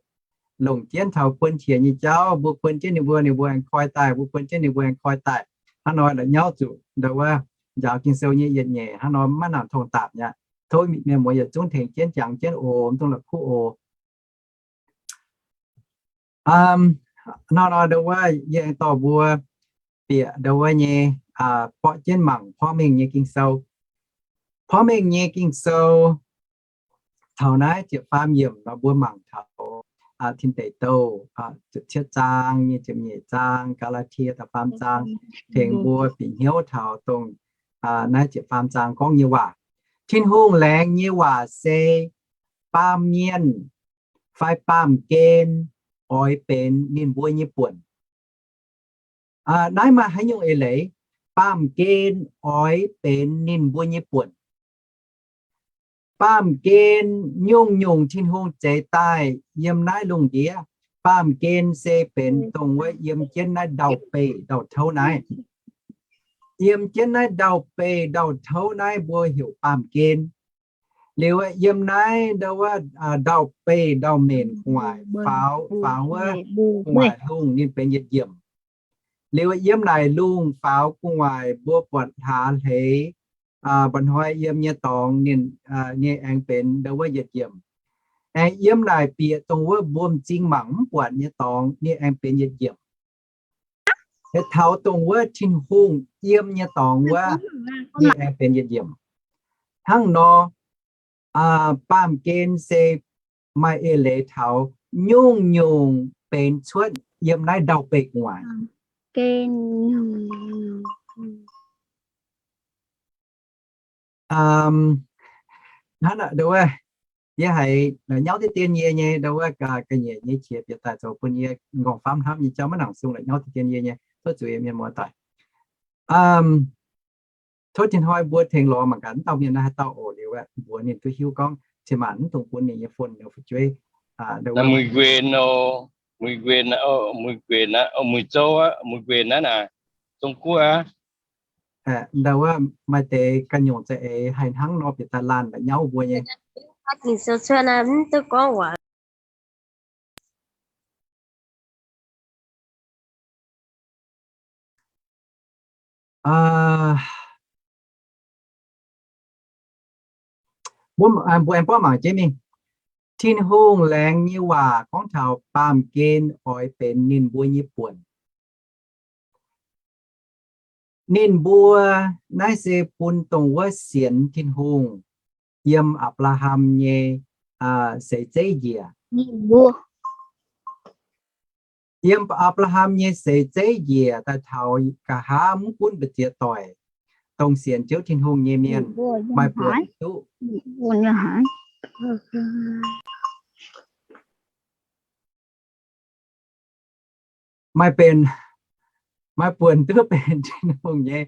longc jienv taux kuon qiex nyei jauv. Mbuo kuon jienv ninh mbuo, ninh mbuo aengx koi daaih. Mbuo kuon jienv ninh mbuo aengx koi daaih. Hnangv nor la'nyauv zuqc ndo wuov njaaux Ging-Sou nyei yietc nyeic hnangv nor maiv nangc tongh daapc nyei. Tov mienh muoz yietc zungv tengx jienv jangx jienv oc, mv dungx la'kuqv oc. Hnangv nor ndo wuov yie aengx dorh mbuo bieqc ndo wuov nyei, borqv jienv mangc porv mengh nyei Ging-Sou. Porv mengh nyei Ging-Sou taux naaiv ziepc faam yiemc nor mbuo mangc taux Tin Deic Douh ziepc cietv zaang nyei ziepc nyeic zaang, Gaa^laa^tie da'faam zaang, tengx mbuo bieqc hnyouv taux dongh naaiv ziepc faam zaang gorngv nyei waac. Tin-Hungh laengz nyei waac se baamh mienh fai baamh gen oix benx ninh mbuo nyei buonc. Naaiv maaih haaix nyungc eix leiz? Baamh gen oix benx ninh mbuo nyei buonc. Baamh gen nyungc-nyungc Tin-Hungh zeix daaih yiem naaiv lungh ndiev, baamh gen se benx dongh wuov yiem jienv naaiv ndau-beih ndau-touv naaiv. Yiem jienv naaiv ndau-beih ndau-touv naaiv mbuo heuc baamh gen. Liuz yiem naaiv ndau wuov ndau-beih ndau-menc gu'nguaaic faaux, faaux wuov gu'nguaaic lungh ninh benx yietc nyiemc. Liuz yiem naaic lungh faaux gu'nguaaic mbuo buatc hlaax hleix, mba'hnoi yiem nyei dorngx ninh, ninh aengx benx ndau wuov yietc nyiemc. Aengx yiem naaic bieqc dongh wuov mbuo m'zing mangc mv buatc nyei dorngx ninh aengx benx yietc nyiemc. Taux dongh wuov Tin-Hungh yiem nyei dorngx wuov, ninh aengx benx yietc nyiemc. Hnangv nor, baamh gen se maaih eix leiz taux nyungc-nyungc benx cuotv yiem naaiv ndau-beih gu'nguaaic. Hnangv naaic, ndo wuov, yie haiz la'nyauv deix dien yie nyei, ndo wuov, ga'nyiec nyei qiex bieqc daaih zoux bun yie m'nqorngv famv hnamv nyei jauv maiv nangc sung la'nyauv deix dien yie nyei, tov zuqc yie mienh muoz-doic. Tov tin-hnoi mbuo tengx lorz mangc gaax, mv dauh mienh naaiv haaix dauh oc. Liuz aeqv, mbuox ninh duqv hiuv gorngv cin-maanc mv dungx bun ninh nyei phone ninh fu'jueiv. Mui nquin, mui nquin, mui nquin aqv, mui zouv aqv, mui nquin aqv naaic, Zong Guoqv aqv. Ndo wuov maaih deix ganh nyungc za'eix haih hnangv nor bieqc daaih laanh la'nyauv mbuo nyei. Ging-Sou cuotv naaiv mv duqv gorngv waac. Mbuo aengx buangv mangc jienv mingh. Tin-Hungh laengz nyei waac gorngv taux baamh gen oix benx ninh mbuo nyei buonc. Ninh mbuo naaiv se bun dongh wuov sienx Tin-Hungh yiem Apc^laa^ham nyei seix zeiv njiec. Yiem Apc^laa^ham nyei seix zeiv njiec daaih taux nqa'haav mv gunv mbu'ziex doic, dongh sienx Ziouv Tin-Hungh nyei mienh maaih buonc duqv maaih benx, maaih buonc duqv benx Tin-Hungh nyei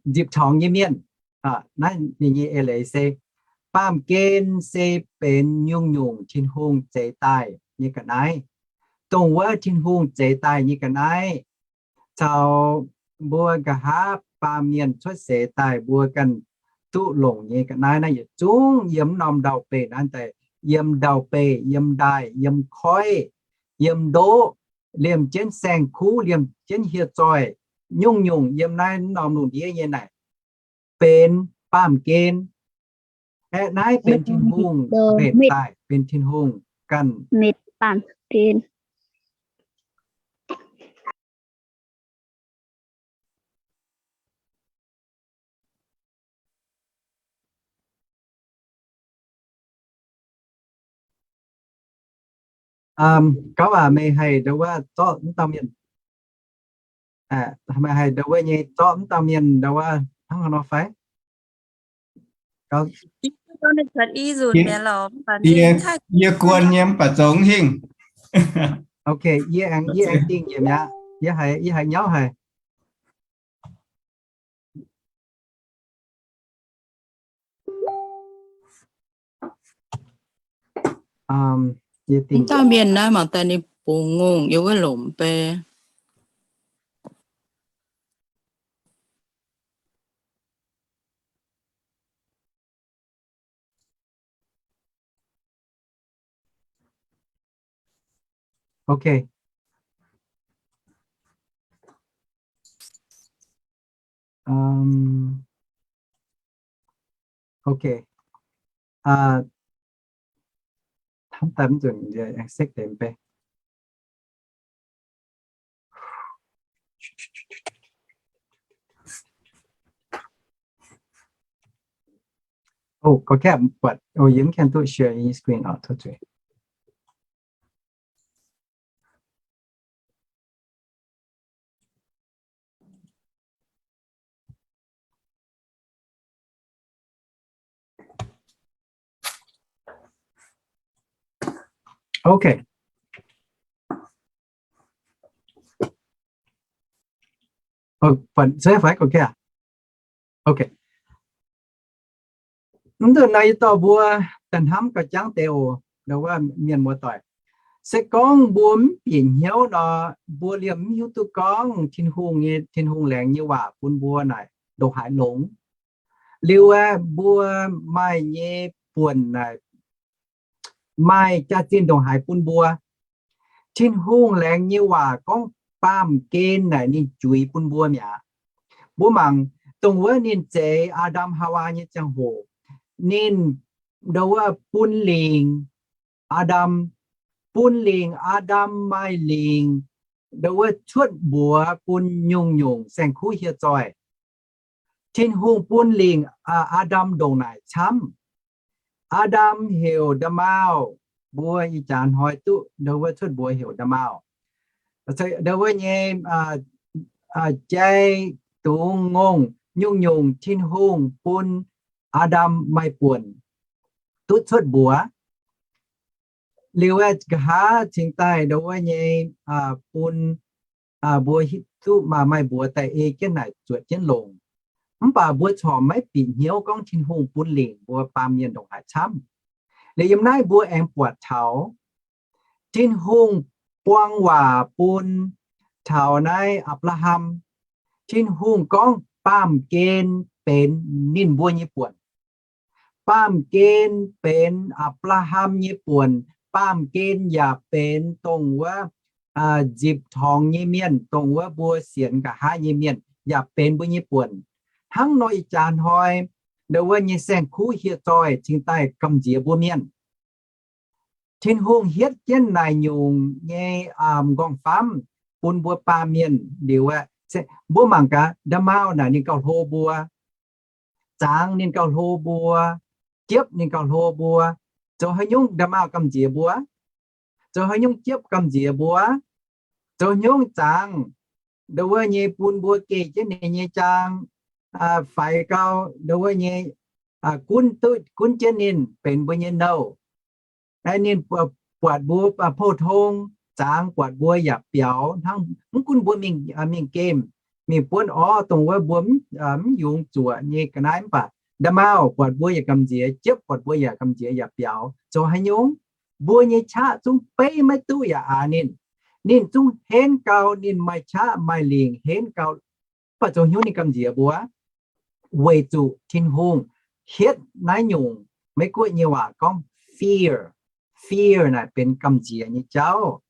nzipc torngx nyei mienh. Naaiv ninh nyei eix leiz se, baamh gen se benx nyungc-nyungc Tin-Hungh zeix daaih nyei ga'naaiv. Dongh wuov Tin-Hungh zeix daaih nyei ga'naaiv caux mbuo nqa'haav baamh mienh cuotv seix daaih mbuo ganh duqv longc nyei ga'naaiv naaiv yietc zungv yiem norm ndau-beih naaiv daaih, yiem ndau-beih, yiem ndaaih, yiem koiv, yiem ndoqv, liemh jienv saeng-kuv, liemh jienv hieh zoih, nyungc-nyungc yiem naaiv norm lungh ndiev nyei naaic benx baamh gen. Aeqv, naaiv benx Tin-Hungh mbenc daaih, benx Tin-Hungh ganh. Gauv aac, meih haih ndau wuov zorqv mv dauh mienh, meih haih ndau wuov nyei zorqv mv dauh mienh ndau wuov hnangv haaix nor fai? Yie guon nyei mv baac zoux hingh. Ok, yie aengx, yie aengx dingh njiec mi'aqv. Yie haiz, yie haiz nyauv haic. Mv dauh mienh naaiv mangc daaih ninh bungx ngongh yiem wuov lomc bei. Ok. Ok. Hnamv daaih mv nzunc yie aengx sekv deix mv bei. Oh, ก็แค่ but oh, ยังแค่ ตู้ share screen ออก เท่านั้น. Ok. Ơ, bun se fai ก็แค่. Ok. Mv deix naaiv yie dorh mbuo daaih hnamv gauh jangv deix oc, ndau wuov mienh muoz-doic. Se gorngv mbuo mv bieqc hnyouv nor, mbuo liemh mv hiuv duqv gorngv Tin-Hungh nyei, Tin-Hungh laengz nyei waac bun mbuo naaic ndongc haaix longx. Liuz aeqv, mbuo maaih nyei buonc naaic maaih jaax-zinh ndongc haaix bun mbuo. Tin-Hungh laengz nyei waac gorngv baamh gen naaic ninh juix bun mbuo mi'aqv. Mbuo mangc dongh wuov ninh zeix Aa^ndam Haawaa nyei ziangh hoc, ninh ndau wuov bun lingc Aa^ndam, bun lingc Aa^ndam maaih lingc ndau wuov cuotv mbuox bun nyungc-nyungc saeng-kuv hieh zoih. Tin-Hungh bun lingc Aa^ndam ndongc naaic camv. Aa^ndam heuc nda'maauh, mbuo ih jaax hnoi duqv ndau wuov cuotv mbuox heuc nda'maauh. Ndau wuov nyei jai, dungz, ngongh, nyungc-nyungc Tin-Hungh bun Aa^ndam maaih buonc duqv cuotv mbuox. Liuz aeqv, nqa'haav cingx daaih ndau wuov nyei bun mbuo hiuv duqv maaih, maaih mbuox daaih ei jienv naaic zuotc jienv longc. Mv baac mbuo corc maiv bieqc hnyouv gorngv Tin-Hungh bun lingc mbuo baamh mienh ndongc haaix camv. Liuz yiem naaiv mbuo aengx buatc taux Tin-Hungh buang waac bun taux naaiv Apc^laa^ham. Tin-Hungh gorngv baamh gen benx ninh mbuo nyei buonc. Baamh gen benx Apc^laa^ham nyei buonc. Baamh gen yaac benx dongh wuov nzipc torngx nyei mienh, dongh wuov mbuo sienx nqa'haav nyei mienh, yaac benx mbuo nyei buonc. Hnangv nor ih jaax hnoi, ndau wuov nyei saeng-kuv hieh zoih cingx daaih gamh nziex mbuo mienh. Tin-Hungh hietv jienv naaic nyungc nyei m'nqorngv-famv bun mbuo baamh mienh liuz aeqv, mbuo mangc gaax, nda'maauh naaic ninh gauh hlo mbuo, zaangz ninh gauh hlo mbuo, jiepv ninh gauh hlo mbuo. Zoux haaix nyungc nda'maauh gamh nziex mbuo? Zoux haaix nyungc jiepv gamh nziex mbuo? Zoux haaix nyungc zaangz, ndau wuov nyei bun mbuo geh jienv ninh nyei jaang, faix gau, ndau wuov nyei gunv duqv, gunv jienv ninh benx mbuo nyei nouh. Ninh buatc mbuo pou-tong, zaangz buatc mbuo yaac biaux hnangv, mv gunv mbuo mingh, mingh gemh, mingh buonv orv dongh wuov mbuo mv yungz zuoqc nyei ga'naaiv, mv baac nda'maauh buatc mbuo yaac gamh nziex, jiepv buatc mbuo yaac gamh nziex yaac biaux. Zoux haaix nyungc? Mbuo nyei qaqv zungv beiv maiv duqv yaac aax ninh. Ninh zungv henv gau, ninh maaih qaqv maaih lingc henv gau, mv baac zoux haaix nyungc ninh gamh nziex mbuo? Weic zuqc Tin-Hungh hietv naaiv nyungc, Meiv-Guoqv nyei waac gorngv fear. Fear naaic benx gamh nziex nyei jauv.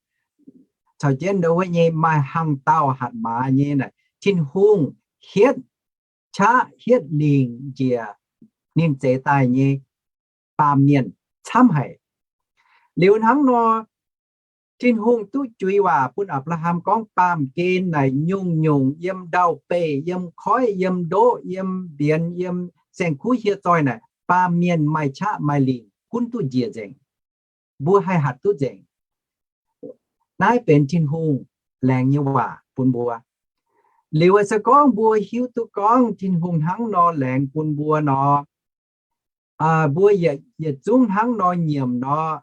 Caux jienv ndau wuov nyei maaih hnaangx-daauh hatc maaz nyei naaic, Tin-Hungh hietv qaqv hietv lingc njiec ninh zeix daaih nyei baamh mienh camv haic. Liuz hnangv nor, Tin-Hungh duqv juix waac bun Apc^laa^ham gorngv baamh gen naaic nyungc-nyungc yiem ndau-beih, yiem koiv, yiem ndoqv, yiem mbienx, yiem saeng-kuv hieh zoih naaic, baamh mienh maaih qaqv maaih lingc gunv duqv njiec nzengc. Mbuo haih hatc duqv nzengc. Naaiv benx Tin-Hungh laengz nyei waac bun mbuo. Liuz se gorngv mbuo hiuv duqv gorngv Tin-Hungh hnangv nor laengz bun mbuo nor, mbuo yietc zungv hnangv nor nyiemc nor,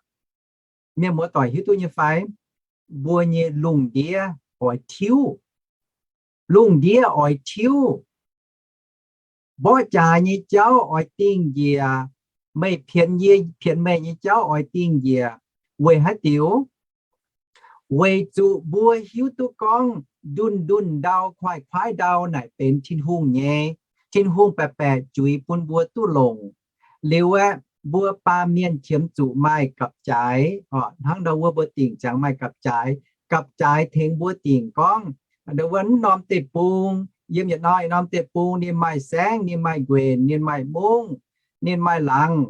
mienh muoz-doic hiuv duqv nyei fai? Mbuo nyei lungh ndiev oix tiuv. Lungh ndiev oix tiuv. Mborqv jaax nyei jauv oix dingh njiec. Meih pienx yie, pienx meih nyei jauv oix dingh njiec. Weic haaix diuc? Weic zuqc mbuo hiuv duqv gorngv ndunh ndunh ndau, kuaaiv kuaaiv ndau naaic benx Tin-Hungh nyei. Tin-Hungh baeqc baeqc juix bun mbuo duqv longc. Liuz aeqv, mbuo baamh mienh qiemx zuqc maaih gapv-jaaix, hnangv ndau wuov mbuo dingc ziangx maaih gapv-jaaix. Gapv-jaaix tengx mbuo dingc gorngv, ndau wuov mv norm deic-bung, yiem yietc norm yietc norm deic-bung ninh maaih saengv, ninh maaih nquenc, ninh maaih mungv, ninh maaih laangz.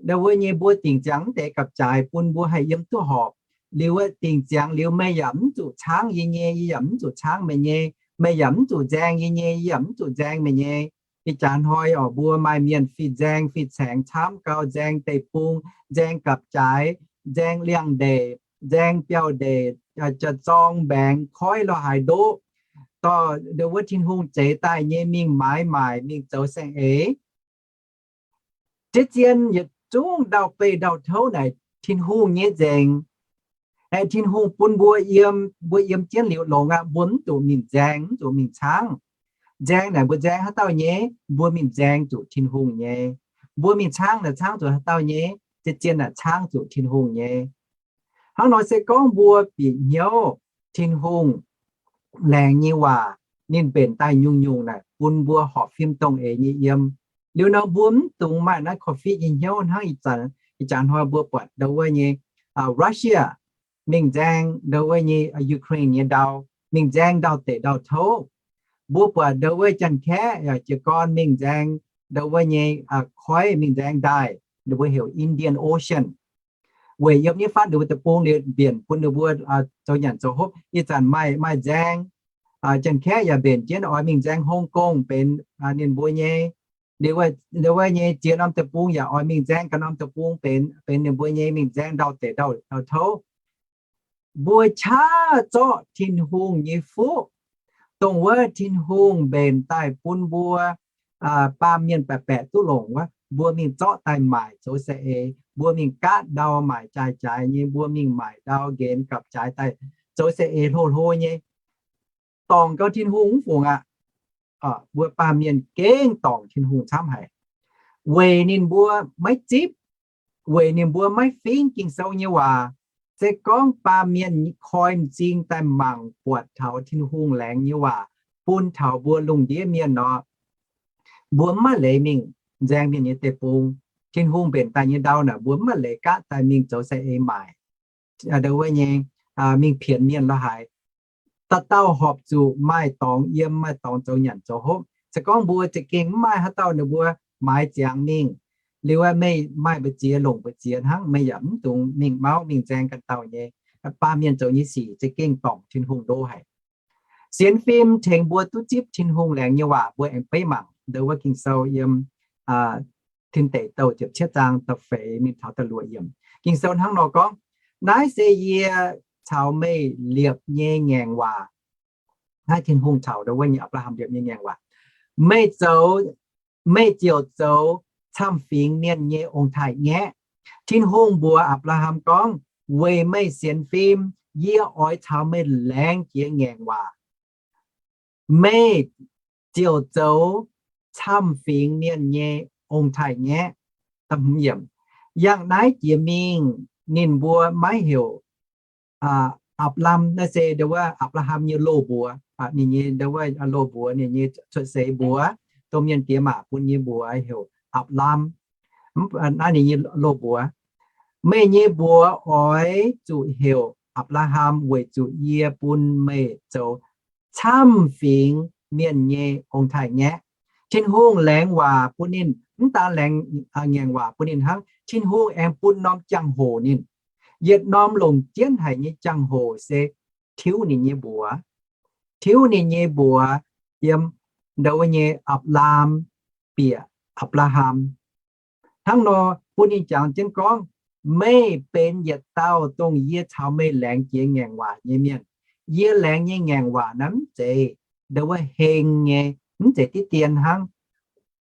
Ndau wuov nyei mbuo dingc ziangx mv deix gapv-jaaix bun mbuo haih yiem duqv horpc. Liuz wuov dingc ziangx liuz meih yaac mv zuqc caangv yie nyei, yie yaac mv zuqc caangv meih nyei. Meih yaac mv zuqc nzaeng yie nyei, yie yaac mv zuqc nzaeng meih nyei. Ih jaax hnoi oc, mbuo maaih mienh fih nzaeng fih caengx camv gau, nzaeng deic-bung, nzaeng gapv-jaaix, nzaeng liangx-ndeic, nzaeng biauv-ndeic, jaax-zorng, mbaengx, koiv, lorh haaix ndoqv. Dorh ndau wuov Tin-Hungh zeix daaih nyei mingh maaiz maaic, mingh zoux saeng-eix. Deix zien yietc zungv ndau-beih ndau-touv naaic Tin-Hungh nyei nzengc. Aeqv, Tin-Hungh bun mbuo yiem, mbuo yiem jienv liuz longx aqv, mbuo mv zuqc mingh nzaeng, mv zuqc mingh caangv. Nzaeng naaic mbuo nzaeng haaix dauh nyei? Mbuo mingh nzaeng zuqc Tin-Hungh nyei. Mbuo mingh caangv naaic caangv zuqc haaix dauh nyei? Deix zien naaic caangv zuqc Tin-Hungh nyei. Hnangv nor se gorngv mbuo bieqc hnyouv Tin-Hungh laengz nyei waac, ninh mbenc daaih nyungc-nyungc naaic bun mbuo horpc fim dongh eix nyei yiem. Liuz nor mbuo mv dungx maaih naaiv korv-fiqv nyei hnyouv hnangv ih zanc, ih jaax hnoi mbuo buatc ndau wuov nyei Russia mingh nzaeng ndau wuov nyei Ukraine nyei ndau, mingh nzaeng ndau-deic ndau-touv. Mbuo buatc ndau wuov Janx-Kaeqv yaac jiez gorn mingh nzaeng ndau wuov nyei koiv, mingh nzaeng ndaaih, ninh mbuo heuc Indian Ocean. Weic yiem nyei fatv ninh mbuo deic-bung liuz mbienc bun ninh mbuo zoux nyanc zoux hopv. Ih zanc maaih, maaih nzaeng, Janx-Kaeqv yaac mbenc jienv oix mingh nzaeng Hong Kong benx ninh mbuo nyei. Liuz wuov nyei ziex norm deic-bung yaac oix mingh nzaeng ganh norm deic-bung benx, benx ninh mbuo nyei, mingh nzaeng ndau-deic ndau-touv. Mbuo qaqv zorqv Tin-Hungh nyei fuqv, dongh wuov Tin-Hungh mbenc daaih bun mbuo baamh mienh baeqc baeqc duqv longc wuov, mbuo mingh zorqv daaih maaic zoux saeng-eix, mbuo mingh gaatv ndau maaic jaaix-jaaix nyei, mbuo mingh maaic ndau nqenx gapv-jaaix daaih zoux saeng-eix hlo hlo nyei. Dorngc gau Tin-Hungh mv fungc aqv. Mbuo baamh mienh gengh dorngc Tin-Hungh camv haic, weic ninh mbuo maiv zipv, weic ninh mbuo maiv fingv Ging-Sou nyei waac. Se gorngv baamh mienh koi m'zing daaih mangc buatc taux Tin-Hungh laengz nyei waac bun taux mbuo lungh ndiev mienh nor, mbuo mv maaih leiz mingh nzaeng mienh nyei deic-bung. Tin-Hungh mbenc daaih nyei ndau naaic mbuo mv maaih leiz gaatv daaih mingh zoux saeng-eix maaic, ndau wuov nyei, mingh pienx mienh lorh haaix. dauh dauh horpc zuqc maaih dorngx yiem, maaih dorngx zoux nyanc zoux hopv. Se gorngv mbuo za'gengh mv maaih haaix dauh ninh mbuo maaiz ziangx mingh, liuz meih maaih mbu'ziex longc mbu'ziex hnangv, meih yaac mv dungx mingh mauv mingh nzaeng ganh dauh nyei. Baamh mienh zoux nyei sic za'gengh dorngc Tin-Hungh ndo haic. Sienx fim tengx mbuo duqv zipv Tin-Hungh laengz nyei waac, mbuo aengx beiv mangc ndo wuov Ging-Sou yiem Tin Deic Douh ziepc cietv zaang da'feix mingh taux da'luoqc yiemc. Ging-Sou hnangv nor gorngv, Naaiv se yie caux meih liepc nyei ngaengc waac. Naaiv Tin-Hungh caux ndo wuov nyei Apc^laa^ham liepc nyei ngaengc waac. Meih zoux, meih ziouc zoux camv-fingx mienh nyei ong-taaix-ngaeqv. Tin-Hungh mbuox Apc^laa^ham gorngv, Weic meih sienx fim, yie oix caux meih laengz jiex ngaengc waac. Meih ziouc zoux camv-fingx mienh nyei ong-taaix-ngaeqv. Yangh naaiv jiex mingh ninh mbuo maiv heuc Apc^laam, naaiv se ndo wuov Apc^laa^ham nyei loz-mbuox, ninh nyei ndo wuov loz-mbuox, ninh nyei cuotv seix mbuox, dongh mienh diex maac bun nyei mbuox heuc Apc^laam. Naaiv ninh nyei loz-mbuox, Meih nyei mbuox oix zuqc heuc Apc^laa^ham, weic zuqc yie bun meih zoux camv-fingx mienh nyei ong-taaix-ngaeqv. Tin-Hungh laengz waac bun ninh, mv daan laengz ngaengc waac bun ninh hnangv, Tin-Hungh aengx bun norm jangx-hoc ninh. Yietc norm longc jienv haic nyei jangx-hoc se tiuv ninh nyei mbuox. Tiuv ninh nyei mbuox yiem ndo wuov nyei Apc^laam bieqc Apc^laa^ham. Hnangv nor bun ninh jangx jienv gorngv, Meih benx yietc dauh dongh yie caux meih laengz jiex ngaengc waac nyei mienh. Yie laengz nyei ngaengc waac naaiv mv zeiz ndo wuov heng nyei, mv zeiz diqv dien hnangv.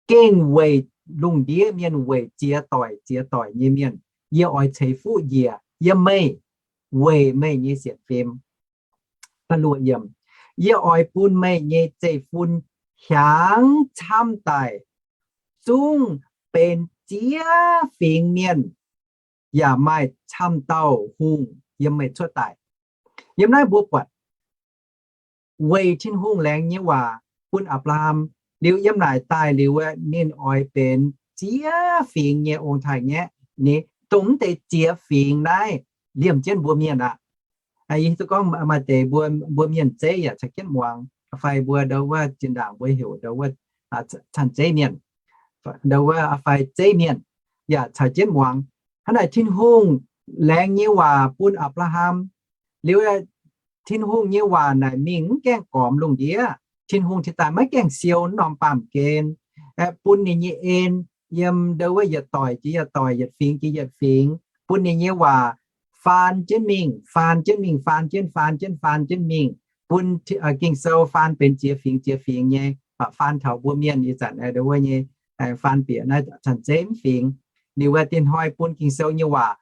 Gengh weic lungh ndiev mienh, weic ziex doic ziex doic nyei mienh, yie oix ceix fuqv njiec yiem meih weic meih nyei sienx fim. Yie oix bun meih nyei zeiv-fun hiaangx camv daaih, zungv benx ziex fingx mienh, yaac maaih camv dauh hungh yiem meih cuotv daaih. Yiem naaiv mbuo buatc weic Tin-Hungh laengz nyei waac bun Apc^laa^ham, liuz yiem naaic daaih liuz, ninh oix benx ziex fingx nyei ong-taaix-ngaeqv. Ni dongh mv deix ziex fingx naaiv liemh jienv mbuo mienh aqv. Yie hiuv duqv gorngv maaih deix mbuo, mbuo mienh zeiv yaac caux jienv muangx, fai mbuo ndo wuov zinh ndaangc mbuo heuc ndo wuov canh zeiv mienh, ndo wuov fai zeiv mienh yaac caux jienv muangx. Hnangv naaic Tin-Hungh laengz nyei waac bun Apc^laa^ham, liuz Tin-Hungh nyei waac naaic mingh mv gaengh gormx lungh ndiev. Tin-Hungh cingx daaih maiv gaengh siou norm baamh gen, bun ninh nyei en yiem ndo wuov yietc doic jiex yietc doic, yietc fingx jiex yietc fingx, bun ninh nyei waac faan jienv mingh, faan jienv mingh, faan jienv, faan jienv, faan jienv mingh, bun Ging-Sou faan benx ziex fingx ziex fingx nyei, faan taux mbuo mienh ih zanc ndo wuov nyei, faan bieqc naaiv canh zeiv mv fingx. Liuz wuov dinh hnoi bun Ging-Sou nyei waac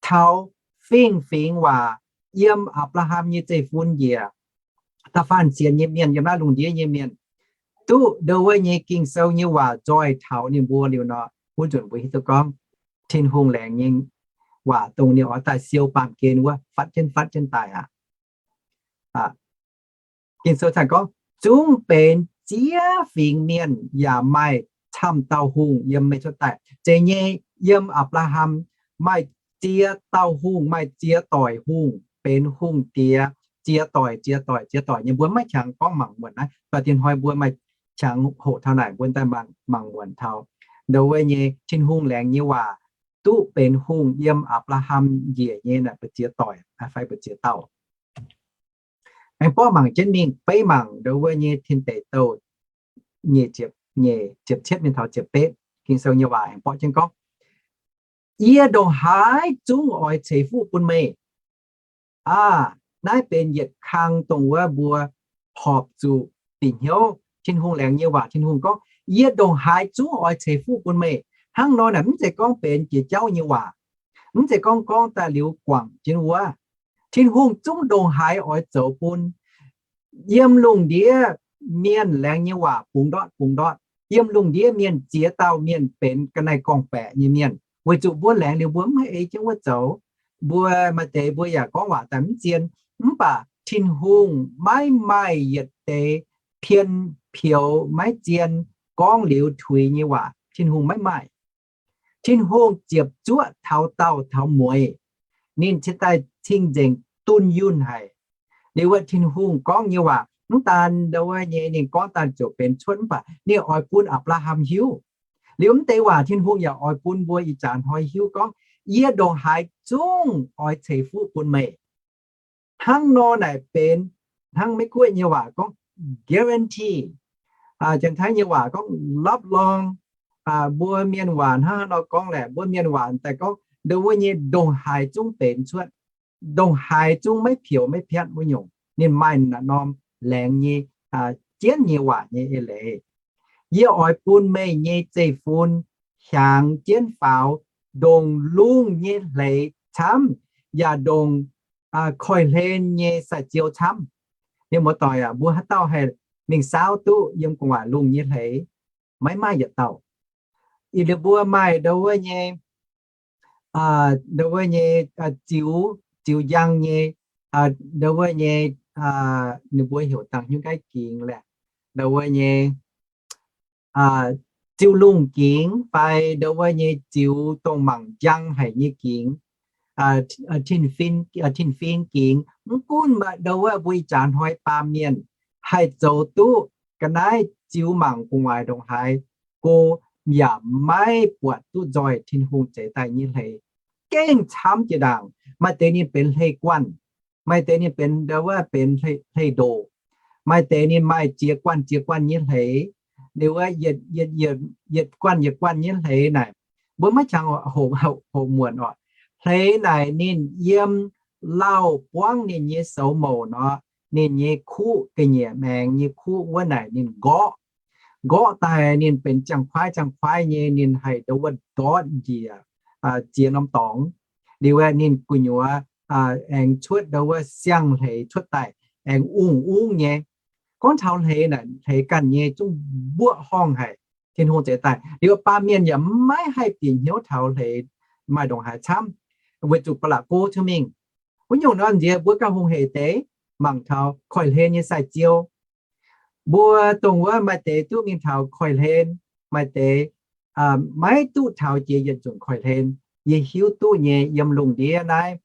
taux fingx-fingx waac yiem Apc^laa^ham nyei zeiv-fun njiec, da'faanh sienx nyei mienh yiem naaiv lungh ndiev nyei mienh duqv ndo wuov nyei Ging-Sou nyei waac nzoih taux ninh mbuo liuz nor, wuov nzunc mbuo hiuv duqv gorngv Tin-Hungh laengz nyei waac dongh ninh oix daaih siou baamh gen wuov fatv jienv fatv jienv daaih aqv. Ging-Sou cangx gorngv, Zungv benx ziex fingx mienh yaac maaih camv dauh hungh yiem meih cuotv daaih. Zeiz nyei, yiem Apc^laa^ham maaih ziex dauh hungh, maaih ziex doic hungh benx hungh diex, ziex doic ziex doic ziex doic nyei. Mbuo maiv qangx gorngv mangc muonc naaiv, mv baac dinh hnoi mbuo maaih qangx hoqc taux naaic mbuo daaih mangc muonc taux ndo wuov nyei Tin-Hungh laengz nyei waac duqv benx hungh yiem Apc^laa^ham njiec nyei naaic mbu'ziex doic fai mbu'ziex dauh. Aengx borqv mangc jienv mingh, beiv mangc ndo wuov nyei Tin Deic Douh nyeic ziepc, nyeic ziepc cietv mingh taux ziepc betv. Ging-Sou nyei waac aengx borqv jienv gorngv, Yie ndongc haaix zungv oix ceix fuqv bun meih. Aa, naaiv benx yietc kang dongh wuov mbuo horpc zuqc bieqc hnyouv Tin-Hungh laengz nyei waac. Tin-Hungh gorngv, Yie ndongc haaix zungv oix ceix fuqv bun meih. Hnangv nor naaic mv zeiz gorngv benx jiex jauv nyei waac, mv zeiz gorngv gorngv daaih liuz guangc jienv wuov. Tin-Hungh zungv ndongc haaix oix zoux bun. Yiem lungh ndiev mienh laengz nyei waac bungx ndortv bungx ndortv. Yiem lungh ndiev mienh ziex dauh mienh benx ga'naaiv gorngv-baeqc nyei mienh, weic zuqc mbuo laengz liuz mbuo mv haih ei jienv wuov zoux. Mbuo maaih deix mbuo yaac gorngv waac daaih mv zien, mv baac Tin-Hungh maiv maaih yietc deix pien pioux maiv zien gorngv liuz tuix nyei waac. Tin-Hungh maiv maaih. Tin-Hungh ziepc zuoqv taux daauh taux mueiz. Ninh cingx daaih cing-nzengc dunh yunh haic. Liuz wuov Tin-Hungh gorngv nyei waac mv daan ndau wuov nyei ninh gorngv daaih ziouc benx cuotv, mv baac ninh oix bun Apc^laa^ham hiuv. Liuz mv deix waac Tin-Hungh yaac oix bun mbuo ih jaax hnoi hiuv gorngv, yie ndongc haaix zungv oix ceix fuqv bun meih. Hnangv nor naaic benx, hnangv Meiv Guoqv nyei waac gorngv guarantee. Janx-Taiv nyei waac gorngv รับรอง. Mbuo mienh waac hnangv haaix nor gorngv laeh, mbuo mienh waac daaih gorngv ndau wuov nyei ndongc haaix zungv benx cuotv, ndongc haaix zungv maiv pioux maiv piatv wuov nyungc. Ninh maaih naaiv norm laengz nyei, jienv nyei waac nyei eix leiz. Yie oix bun meih nyei zeiv-fun hiaangx jienv faaux ndongc lungh nyei hleix camv, yaac ndongc koiv-hlen nyei sai-ziou camv. Mienh muoz-doic aac, mbuo haaix dauh haih mingh saauv duqv yiem gu'nguaaic lungh nyei hleix? Maiv maaih yietc dauh. Ih hnoi mbuo maaih ndau wuov nyei, ndau wuov nyei ziux, ziux njang nyei, ndau wuov nyei, ninh mbuo heuc dangh hnyouv nqaiv gingx laeh, ndau wuov nyei ziux lungh gingx fai ndau wuov nyei ziux dongh mangc njang haic nyei gingx, tin-fing gingx. Mv gunv ndau wuov mbuo ih jaax hnoi baamh mienh haih zoux duqv ga'naaiv ziux mangc gu'nguaaic ndongc haaix, go yaac maiv buatc duqv nzoih Tin-Hungh zeix daaih nyei hleix. Gengh camv jiex ndaangc. Maaih deix ninh benx hleix guanh, maaih deix ninh benx ndau wuov benx hleix ndoqc, maaih deix ninh maaih ziex guanh ziex guanh nyei hleix. Liuz wuov yietc guanh yietc guanh nyei hleix naaic, mbuo maiv qangx hoqc muonc oc. Hleix naaic ninh yiem lauh buangv ninh nyei soux mouc nor, ninh nyei kuqv ga'nyiec maengx nyei kuqv wuov naaic ninh nqorqv. Nqorqv daaih ninh benx ziangh kuaaiv ziangh kuaaiv nyei, ninh haih ndau wuov ndortv njiec ziex norm dorngx. Liuz aeqv, ninh gu'nyuoz aengx cuotv ndau wuov siang hleix cuotv daaih, aengx ungv ungv nyei. Gorngv taux hleix naaic, hleix ganh nyei zungv mbuoqv horngh haic. Tin-Hungh zeix daaih liuz, baamh mienh yaac maiv haih bieqc hnyouv taux hleix maaih ndongc haaix camv, weic zuqc ba'laqc go cuotv mingh. Wuov nyungc nor nziex mbuo gauh hungh heic deix mangc taux koiv-hlen nyei sai-ziou. Mbuo dongh wuov maaih deix duqv mingh taux koiv-hlen, maaih deix maiv duqv taux jiex yietc nzunc koiv-hlen. Yie hiuv duqv nyei, yiem lungh ndiev naaiv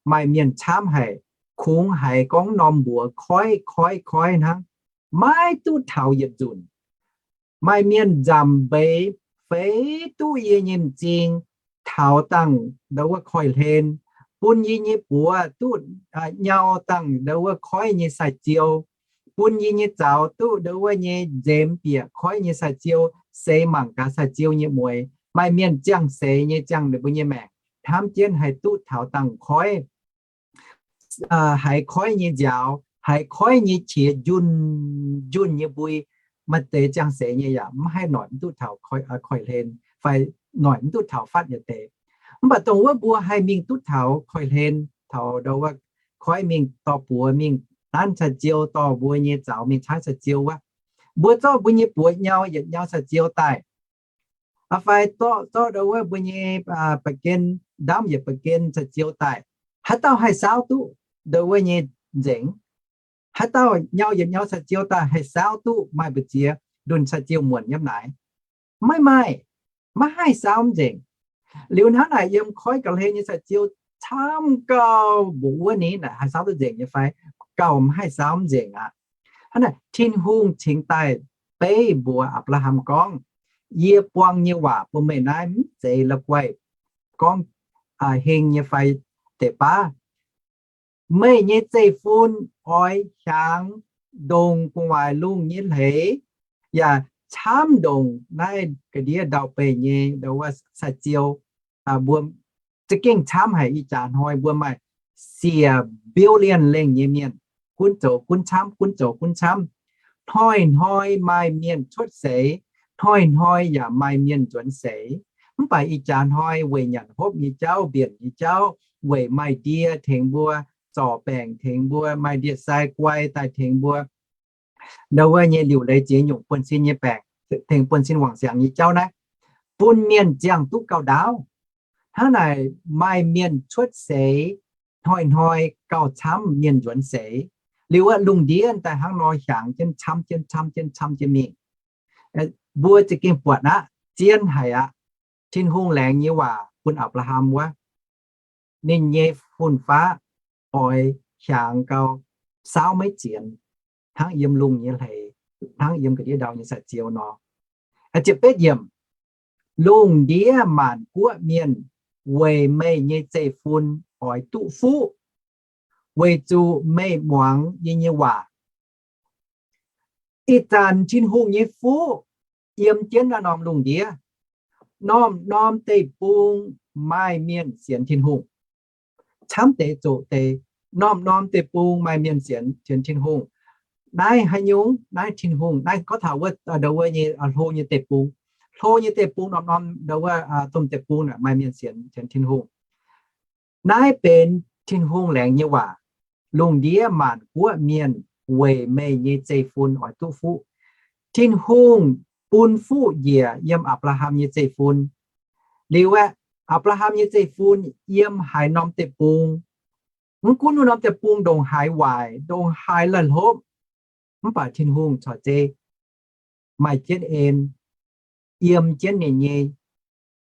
maaih mienh camv haic, kungx haiz gorngv norm mbuox koiv koiv koiv hnangv, maiv duqv taux yietc nzunc. Maaih mienh nzamc mbeix feix duqv yie nyei m'zing, taux dangh ndau wuov koiv-hlen, bun yie nyei buoz duqv nyau dangh ndau wuov koiv nyei sai-ziou, bun yie nyei zaux duqv ndau wuov nyei nzemx bieqc koiv nyei sai-ziou, seix mangc gaax sai-ziou nyei mueix. Maaih mienh ziangh seix nyei ziangh ninh mbuo nyei maengc, hnamv jienv haih duqv taux dangh koiv, haiz koiv nyei nziaaux, haiz koiv nyei qiex njunh njunh nyei mbui. Maaih deix ziangh seix nyei yaac maiv haih noic mv duqv taux koiv-hlen, fai noic mv duqv taux fatv yietc deix. Mv baac dongh wuov mbuo haih mingh duqv taux koiv-hlen, taux ndau wuov koiv mingh dorh buoz mingh nanv sai-ziou, dorh mbuo nyei zaux mingh caaiv sai-ziou wuov, mbuo zorqv mbuo nyei buoz nyau yietc nyau sai-ziou daaih, fai zorqv ndau wuov mbuo nyei ba'gen ndamv yietc ba'gen sai-ziou daaih, haaix dauh haih saauv duqv ndau wuov nyei nzengc? Haaix dauh nyau yietc nyau sai-ziou daaih haih saauv duqv maaih mbu'ziex ndunh sai-ziou muonc yiem naaic? Maiv maaih, maiv haih saauv mv nzengc. Liuz hnangv naaic yiem koiv ga'hlen nyei sai-ziou camv gauh mbuoqc wuov ni naaic haih saauv duqv nzengc nyei fai? Gauh maiv haih saauv mv nzengc aqv. Hnangv naaic Tin-Hungh cingx daaih beiv mbuox Apc^laa^ham gorngv, yie buang nyei waac bun meih naaiv mv zeiz la'guaih gorngv heng nyei fai deix baav. Meih nyei zeiv-fun oix hiaangx ndongc gu'nguaaic lungh nyei hleix, yaac camv ndongc naaiv ga'ndiev ndau-beih nyei ndau wuov sai-ziou. Mbuo za'gengh camv haic. Ih jaax hnoi mbuo maaih siec billion lengh nyei mienh, gunv zoux gunv camv, gunv zoux gunv camv. Hnoi-hnoi maaih mienh cuotv seix, hnoi-hnoi yaac maaih mienh nzuonx seix. Mv baac ih jaax hnoi weic nyanc hopv nyei jauv, mbienc nyei jauv, weic maaih ndie tengx mbuo, zorc baengc tengx mbuo, maaih ndie-sai guai daaih tengx mbuo, ndau wuov nyei liuc leiz ziex nyungc buonv-sin nyei baengc, tengx buonv-sin wangc siangx nyei jauv naaiv, bun mienh ziangh duqv gauh ndaauv. Hnangv naaic maaih mienh cuotv seix, hnoi-hnoi gauh camv mienh nzuonx seix. Liuz wuov lungh ndiev daaih hnangv nor hiaangx jienv camv jienv camv jienv camv jienv mingh. Mbuo za'gengh buatc aqv, zien haic aqv. Tin-Hungh laengz nyei waac bun Apc^laa^ham wuov, ninh nyei fun-faqv oix hiaangx gau saauv maiv zienx, hnangv yiem lungh nyei hleix, hnangv yiem ga'ndiev ndau nyei sai-ziou nor. Ziepc betv yiemc, lungh ndiev maanc guoqv mienh weic meih nyei zeiv-fun oix duqv fuqv, weic zuqc meih muangx yie nyei waac. Ih zanc Tin-Hungh nyei fuqv yiem jienv naaiv norm lungh ndiev. Norm-norm deic-bung maaih mienh sienx Tin-Hungh. Camv deix zoqc deix, norm-norm deic-bung maaih mienh sienx, sienx Tin-Hungh. Naaiv haaix nyungc? Naaiv Tin-Hungh, naaiv gorngv taux wuov, aa, ndau wuov nyei, aa, hlo nyei deic-bung. Hlo nyei deic-bung, norm-norm ndau wuov, aa, domh deic-bung naaic maaih mienh sienx, sienx Tin-Hungh. Naaiv benx Tin-Hungh laengz nyei waac. Lungh ndiev maanc guoqv mienh weic meih nyei zeiv-fun oix duqv fuqv. Tin-Hungh bun fuqv njiec yiem Apc^laa^ham nyei zeiv-fun. Liuz aeqv, Apc^laa^ham nyei zeiv-fun yiem haaix norm deic-bung, mv gunv wuov norm deic-bung ndongc haaix waaic, ndongc haaix la'hlopv, mv baac Tin-Hungh corc zeiz maaih jienv en, yiem jienv ninh nyei,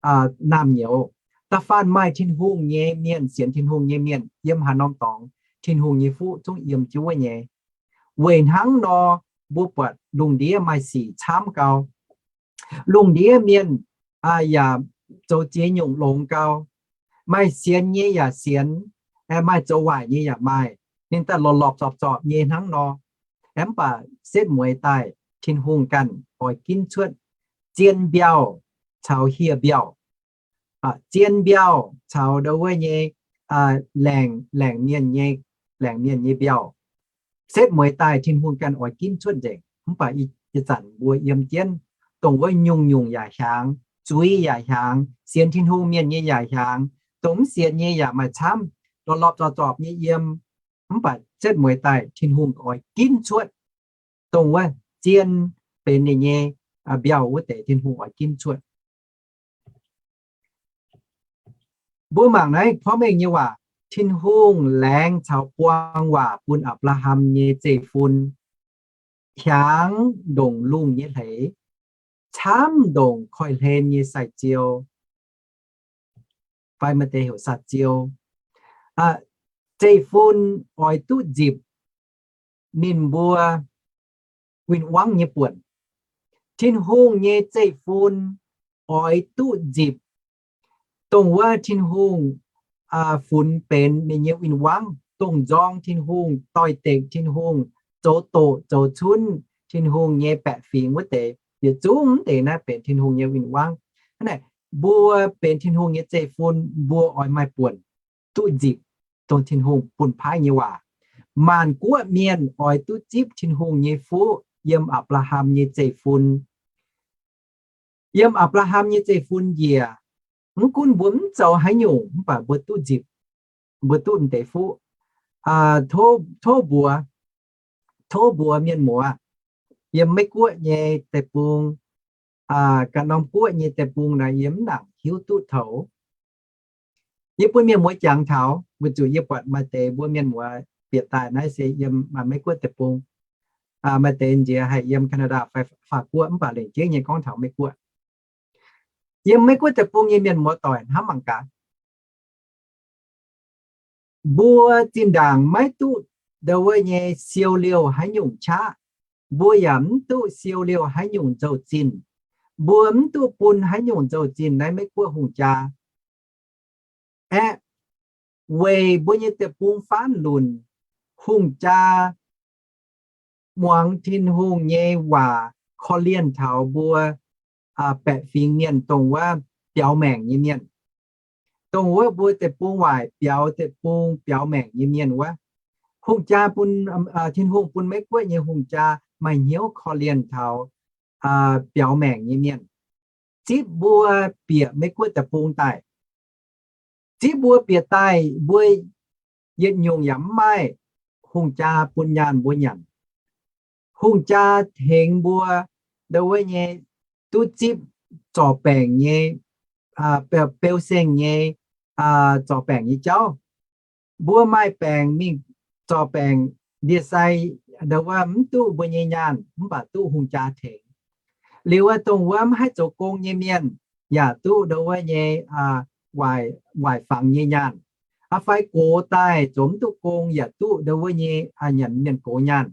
aa, naamh nyouz. Da'faanh maaih Tin-Hungh nyei mienh, sienx Tin-Hungh nyei mienh, yiem haaix norm dorngx, Tin-Hungh nyei fuqv zungv yiem jienv wuov nyei. Weic hnangv nor, mbuo buatc lungh ndiev maaih sic camv gau. Lungh ndiev mienh, aa, yaac zoux ziex nyungc longx gau. Maaih sienx nyei yaac sienx, aeqv, maaih zoux waaic nyei yaac maaih. Ninh daaih lorpc lorpc zorpc zorpc nyei hnangv nor. Aeqv, mv baac setv mueiz daaih Tin-Hungh ganh oix ginv cuotv zien mbiauh caux hieh mbiauh. Aa, zien mbiauh caux ndau wuov nyei, aa, laengc, laengc mienh nyei, laengc mienh nyei mbiauh. Setv mueiz daaih Tin-Hungh ganh oix ginv cuotv nzengc. Mv baac ih, ih zanc mbuo yiem jienv, dongh wuov nyungc-nyungc yaac hiaangx, zuiz yaac hiaangx, sienx Tin-Hungh mienh nyei yaac hiaangx, dongh mv sienx nyei yaac maaih camv, lorpc lorpc zorpc zorpc nyei yiem. Mv baac setv mueiz daaih Tin-Hungh oix ginv cuotv dongh wuov zien benx ninh nyei, aa, mbiauh wuov deix Tin-Hungh oix ginv cuotv. Mbuo mangc naaiv porv mengh nyei waac, Tin-Hungh laengz caux buang waac bun Apc^laa^ham nyei zeiv-fun hiaangx ndongc lungh nyei hleix, camv ndongc koiv-hlen nyei sai-ziou, fai maaih deix heuc saa-ziou. Aa, zeiv-fun oix duqv nzipc ninh mbuo win-wangv nyei buonc. Tin-Hungh nyei zeiv-fun oix duqv nzipc dongh wuov Tin-Hungh, aa, funx benx ninh nyei win-wangv, dongh nzorng Tin-Hungh, doix-dekc Tin-Hungh, zoux doqc zoux cunv Tin-Hungh nyei baeqc fingx wuov deix, yietc zungv deix naaiv benx Tin-Hungh nyei win-wangv. Hnangv naaic, mbuo benx Tin-Hungh nyei zeiv-fun, mbuo oix maaih buonc duqv nzipc dongh Tin-Hungh bun paaiv nyei waac. Maanc guoqv mienh oix duqv zipv Tin-Hungh nyei fuqv yiem Apc^laa^ham nyei zeiv-fun. Yiem Apc^laa^ham nyei zeiv-fun njiec, mv gunv mbuo mv zoux haaix nyungc, mv baac mbuo duqv nzipc, mbuo duqv deix fuqv. Aa, tov, tov mbuox, tov mbuox mienh muoz, yiem Meiv Guoqv nyei deic-bung, aa, ganh norm guoqv nyei deic-bung naaic yie mv nangc hiuv duqv taux. Yie bun mienh muoz jangx taux, weic zuqc yie buatc maaih deix mbuo mienh muoz bieqc daaih naaiv se yiem, aa, Meiv Guoqv deic-bung. Aa, maaih deix nziex haih yiem Canada fai Faac Guoqv, mv baac lengc jeiv nyei gorngv taux Meiv Guoqv. Yiem Meiv Guoqv deic-bung nyei mienh muoz-doic hnamv mangc gaax. Mbuo zinh ndaangc maiv duqv ndau wuov nyei siou liouh haaix nyungc qaqv. Mbuo yaac mv duqv siou liouh haaix nyungc nzou-zinh. Mbuo mv duqv bun haaix nyungc nzou-zinh naaiv Meiv Guoqv hungh jaa. Aeqv, weic mbuo nyei deic-bung faanv lunc, hungh jaa muangx Tin-Hungh nyei waac korv-lienh taux mbuo, aa, baeqc fingx mienh, dongh wuov biaux maengc nyei mienh. Dongh wuov mbuo deic-bung waaic biaux deic-bung biaux maengc nyei mienh wuov, hungh jaa bun, aa, Tin-Hungh bun Meiv Guoqv nyei hungh jaa maaih hnyouv korv-lienh taux, aa, biaux maengc nyei mienh, zipv mbuo bieqc Meiv Guoqv deic-bung daaih. Zipv mbuo bieqc daaih, mbuo yietc nyungc yaac mv maaih, hungh jaa bun nyaanh mbuo nyanc. Hungh jaa tengx mbuo ndau wuov nyei duqv zipv zorc baengc nyei, aa, beu, beu seng nyei, aa, zorc baengc nyei jauv. Mbuo maaih baengc mingh zorc baengc ndie-sai, ndau wuov mv duqv mbuo nyei nyaanh, mv baac duqv hungh jaa tengx. Liuz wuov dongh wuov mv haih zoux gong nyei mienh yaac duqv ndau wuov nyei, aa, waaic, waaic fangx nyei nyaanh. aa, fai gox daaih zoux mv duqv gong yaac duqv ndau wuov nyei nyanc mienh gox nyaanh.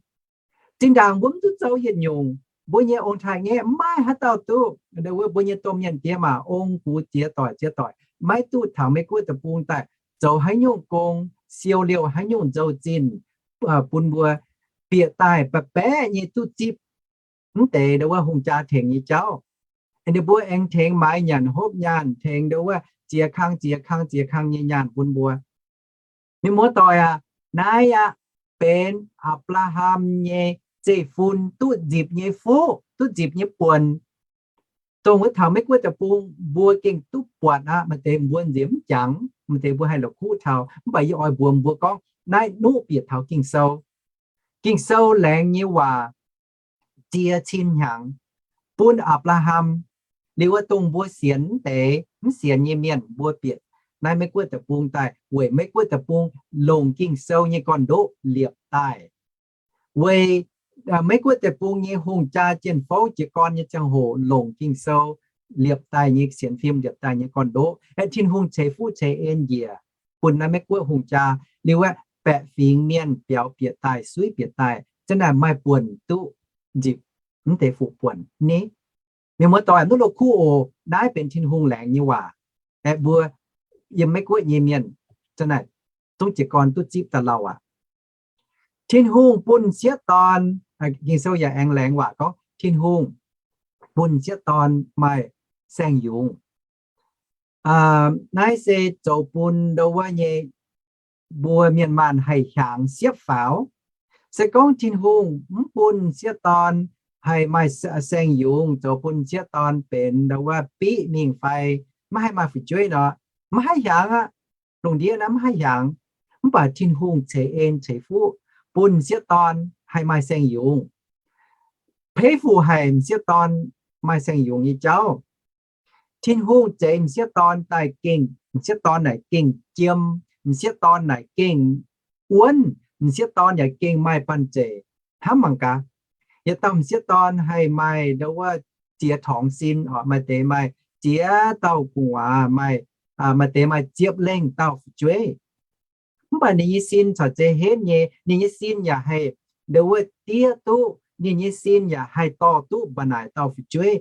Zinh ndaangc mbuo mv duqv zoux yietc nyungc, mbuo nyei ong-taaix-ngaeqv mv maaih haaix dauh duqv, ndau wuov mbuo nyei domh mienh diex maac ong-gux ziex doic ziex doic maiv duqv taux Meiv-Guoqv deic-bung daaih zoux haaix nyungc gong, siou liouh haaix nyungc nzou-zinh bun mbuo bieqc daaih baeqc baeqc nyei duqv zipv mv deix ndau wuov hungh jaa tengx nyei jauv. Ninh mbuo aengx tengx maaiz nyanc hopv nyaanh, tengx ndau wuov ziex kang ziex kang ziex kang nyei nyaanh bun mbuo. Mienh muoz-doic aac, naaiv yaac benx Apc^laa^ham nyei zeiv-fun duqv nzipc nyei fuqv, duqv nzipc nyei buonc. Dongh wuov taux Meiv-Guoqv deic-bung mbuo gengh duqv buatc aqv. Maaih deix mbuo nziex mv jangx, maaih deix mbuo haih la'kuqv taux. Mv baac yie oix mbuox mbuo gorngv naaiv nuqv bieqc taux Ging-Sou. Ging-Sou laengz nyei waac ziex cin hnyangx bun Apc^laa^ham, liuz wuov dongh mbuo sienx mv deix mv sienx nyei mienh mbuo bieqc naaiv Meiv-Guoqv deic-bung daaih weic Meiv-Guoqv deic-bung longc Ging-Sou nyei gorn-ndoqv liepc daaih. Weic Meiv-Guoqv deic-bung nyei hungh jaa jien-fouv jiez gorn nyei ziangh hoc longc Ging-Sou liepc daaih nyei sienx fim, liepc daaih nyei gorn-ndoqv, aeqv, Tin-Hungh ceix fuqv ceix en njiec bun naaiv Meiv-Guoqv hungh jaa, liuz aeqv, baeqc fingx mienh biaux bieqc daaih, suiv bieqc daaih, zanc naaic maaih buonc duqv nzipc mv deix fuqv buonc ni. Mienh muoz-doic, nuqv loz-kuv oc, naaiv benx Tin-Hungh laengz nyei waac. Aeqv, mbuo yiem Meiv-Guoqv nyei mienh zanc naaic zungv jiez gorn duqv zipv daaih lauh aqv. Tin-Hungh bun m'sieqv dorn, Ging-Sou yaac aengx laengz waac gorngv Tin-Hungh bun m'sieqv dorn maaih saeng-yungz. Naaiv se zoux bun ndau wuov nyei mbuo mienh maanh haih hiaangx siepv faaux. Se gorngv Tin-Hungh mv bun m'sieqv dorn haih maaih saeng-yungz, zoux bun m'sieqv dorn benx ndau wuov biqv mingh fai maiv haih maaih fu'jueiv nor, maiv haih hiaangx aqv. Lungh ndiev naaiv maiv haih hiaangx. Mv baac Tin-Hungh ceix en ceix fuqv bun m'sieqv dorn haih maaih saeng-yungz. Peiv fuqv haic m'sieqv dorn maaih saeng-yungz nyei jauv. Tin-Hungh zeix m'sieqv dorn daaih gengh, m'sieqv dorn naaic gengh jiem, m'sieqv dorn naaic gengh wuonv, m'sieqv dorn yaac gengh maaih banh zeic hnamv mangc gaax. Yietc dauh m'sieqv dorn haih maaih ndau wuov ziex torngx sin, maaih deix maaih ziex dauh gu'nguaaz, maaih deix maaih ziepc lengh dauh fu'jueiv. Mv baac ninh nyei sin corc zeiz henv nyei. Ninh nyei sin yaac haih ndau wuov diev duqv, ninh nyei sin yaac haih dorh duqv mba'naaic dauh fu'jueiv,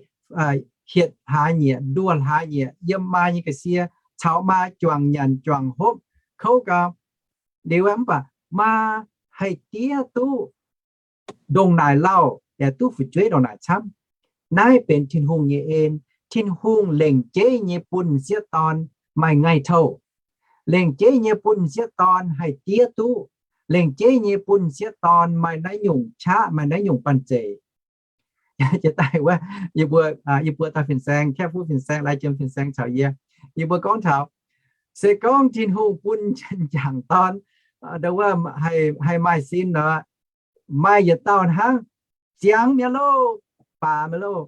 hietc hlaax nyieqc, nduoh hlaax nyieqc, yiem maa nyei ga'sie caux maa juangc nyanc juangc hopv kouv gau. Liuz mv baac maa haih diev duqv ndongc naaic lauh yaac duqv fu'jueiv ndongc naaic camv. Naaiv benx Tin-Hungh nyei en. Tin-Hungh lengc jeiv nyei bun m'sieqv dorn maaih ngaih touh. Lengc jeiv nyei bun m'sieqv dorn haih diev duqv. Lengc jeiv nyei bun m'sieqv dorn maaih naaiv nyungc qaqv, maaih naaiv nyungc banh zeic. Jiex daaih wuov, yie mbuo, yie mbuo dauh fin-saeng, Kaeqv-Fuqv fin-saeng, Lai Jiem fin-saeng caux yie, yie mbuo gorngv taux, se gorngv Tin-Hungh bun m'jangc dorn ndau wuov haih maaih sin nor, maaih yietc dauh hnangv, ziangx mi'aqv loh, baac mi'aqv loh,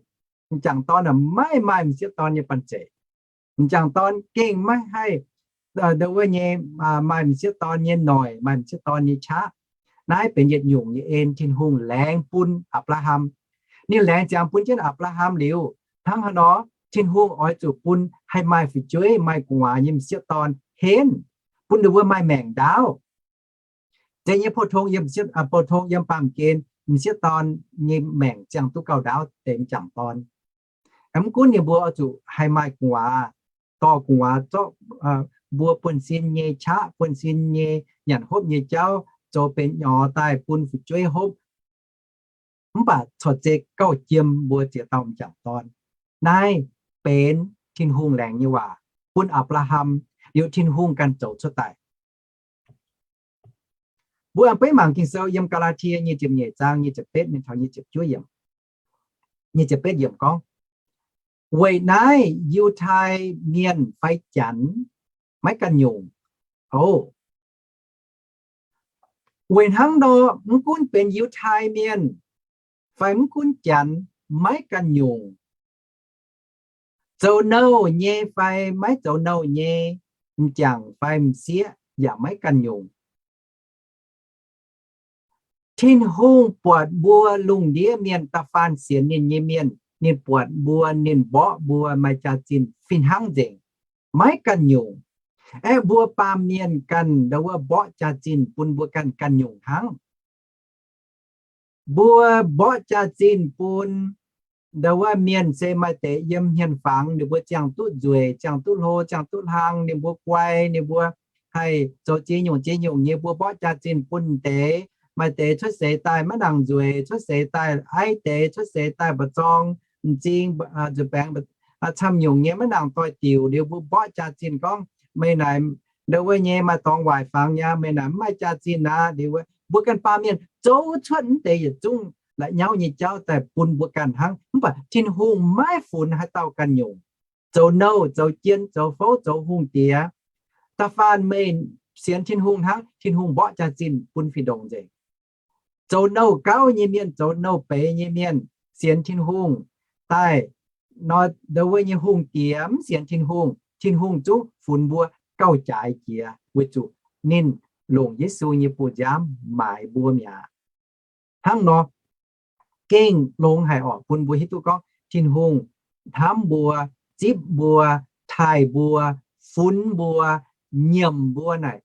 m'jangc dorn maiv maaih m'sieqv dorn nyei banh zeic. M'jangc dorn gengh maiv haih ndau wuov nyei maaih m'sieqv dorn nyei noic, maaih m'sieqv dorn nyei qaqv. Naaiv benx yietc nyungc nyei en Tin-Hungh laengz bun Apc^laa^ham. Ninh laengz ziangx bun jienv Apc^laa^ham liuz, hnangv haaix nor Tin-Hungh oix zuqc bun haih maaih fu'jueiv, maaih gu'nguaaz nyei m'sieqv dorn henv, bun ninh mbuo maaih maengc ndaauv. Zeiz nyei, pou-tong yiem, pou-tong yiem baamh gen m'sieqv dorn nyei maengc ziangh duqv gauh ndaauv deix m'jangc dorn. Mv gunv ninh mbuo oix zuqc haih maaih gu'nguaaz, dorh gu'nguaaz zorqv mbuo buonv-sin nyei qaqv, buonv-sin nyei nyanc hopv nyei jauv zoux benx nyorx daaih bun fu'jueiv hopv. Mv baac corc zeiz gauh jiem mbuo ziex dauh m'jangc dorn. Naaiv benx Tin-Hungh laengz nyei waac bun Apc^laa^ham, liuz Tin-Hungh ganh zoux cuotv daaih. Mbuo aengx beiv mangc Ging-Sou yiem Gaa^laa^tie nyic ziepc nyeic zaang nyic ziepc betv mingh taux nyic ziepc juov, nyic ziepc betv yiemc gorngv, weic naaiv Yiutai Mienh fai Janx maiv ganh nyungc. O, weic hnangv nor, mv gunv benx Yiutai Mienh fai mv gunv Janx maiv ganh nyungc, zoux nouh nyei fai maiv zoux nouh nyei, m'jangc fai m'sieqv yaac maiv ganh nyungc. Tin-Hungh buatc mbuo lungh ndiev mienh, da'faanh sienx ninh nyei mienh, ninh buatc mbuo, ninh mborqv mbuo maaih jaax-zinh fih hnangv nzengc, maiv ganh nyungc. Aeqv, mbuo baamh mienh ganh ndau wuov mborqv jaax-zinh bun mbuo ganh ganh nyungc hnangv. Mbuo mborqv jaax-zinh bun ndau wuov mienh se maaih deix yiem hmien-fangx ninh mbuo ziangh duqv nzueic, ziangh duqv hlo, ziangh duqv hlang, ninh mbuo guai, ninh mbuo haih zoux ziex nyungc ziex nyungc nyei, mbuo mborqv jaax-zinh bun deix, maaih deix cuotv seix daaih maiv nangc nzueic, cuotv seix daaih aiv deix, cuotv seix daaih mba'zorng, m'zing, nzuih baengx, camv nyungc nyei maiv nangc doix-diuc liuz, mbuo mborqv jaax-zinh gorngv, meih naaic ndau wuov nyei maaih dorngx waaic fangx nyei, meih naaic mv maaih jaax-zinh aqv. Liuz mbuo ganh baamh mienh zoux cuotv mv deix yietc zungv la'nyauv nyei jauv daaih bun mbuo ganh hnangv. Mv baac Tin-Hungh maiv funx haaix dauh ganh nyungc. Zoux nouh, zoux jien, zoux fouv, zoux hungh diex, da'faanh meih sienx Tin-Hungh hnangv, Tin-Hungh mborqv jaax-zinh bun fih ndongc nzengc. Zoux nouh gauv nyei mienh, zoux nouh beiz nyei mienh, sienx Tin-Hungh daaih nor, ndau wuov nyei hungh diex mv sienx Tin-Hungh, Tin-Hungh zungv funx mbuo gauh jaaix jiex, weic zuqc ninh longc Yesu nyei bu nziaamv maaiz mbuo mi'aqv. Hnangv nor, gengh longx haic orqc, bun mbuo hiuv duqv gorngv Tin-Hungh hnamv mbuo, zipv mbuo, taaih mbuo, funx mbuo, nyiemc mbuo naaic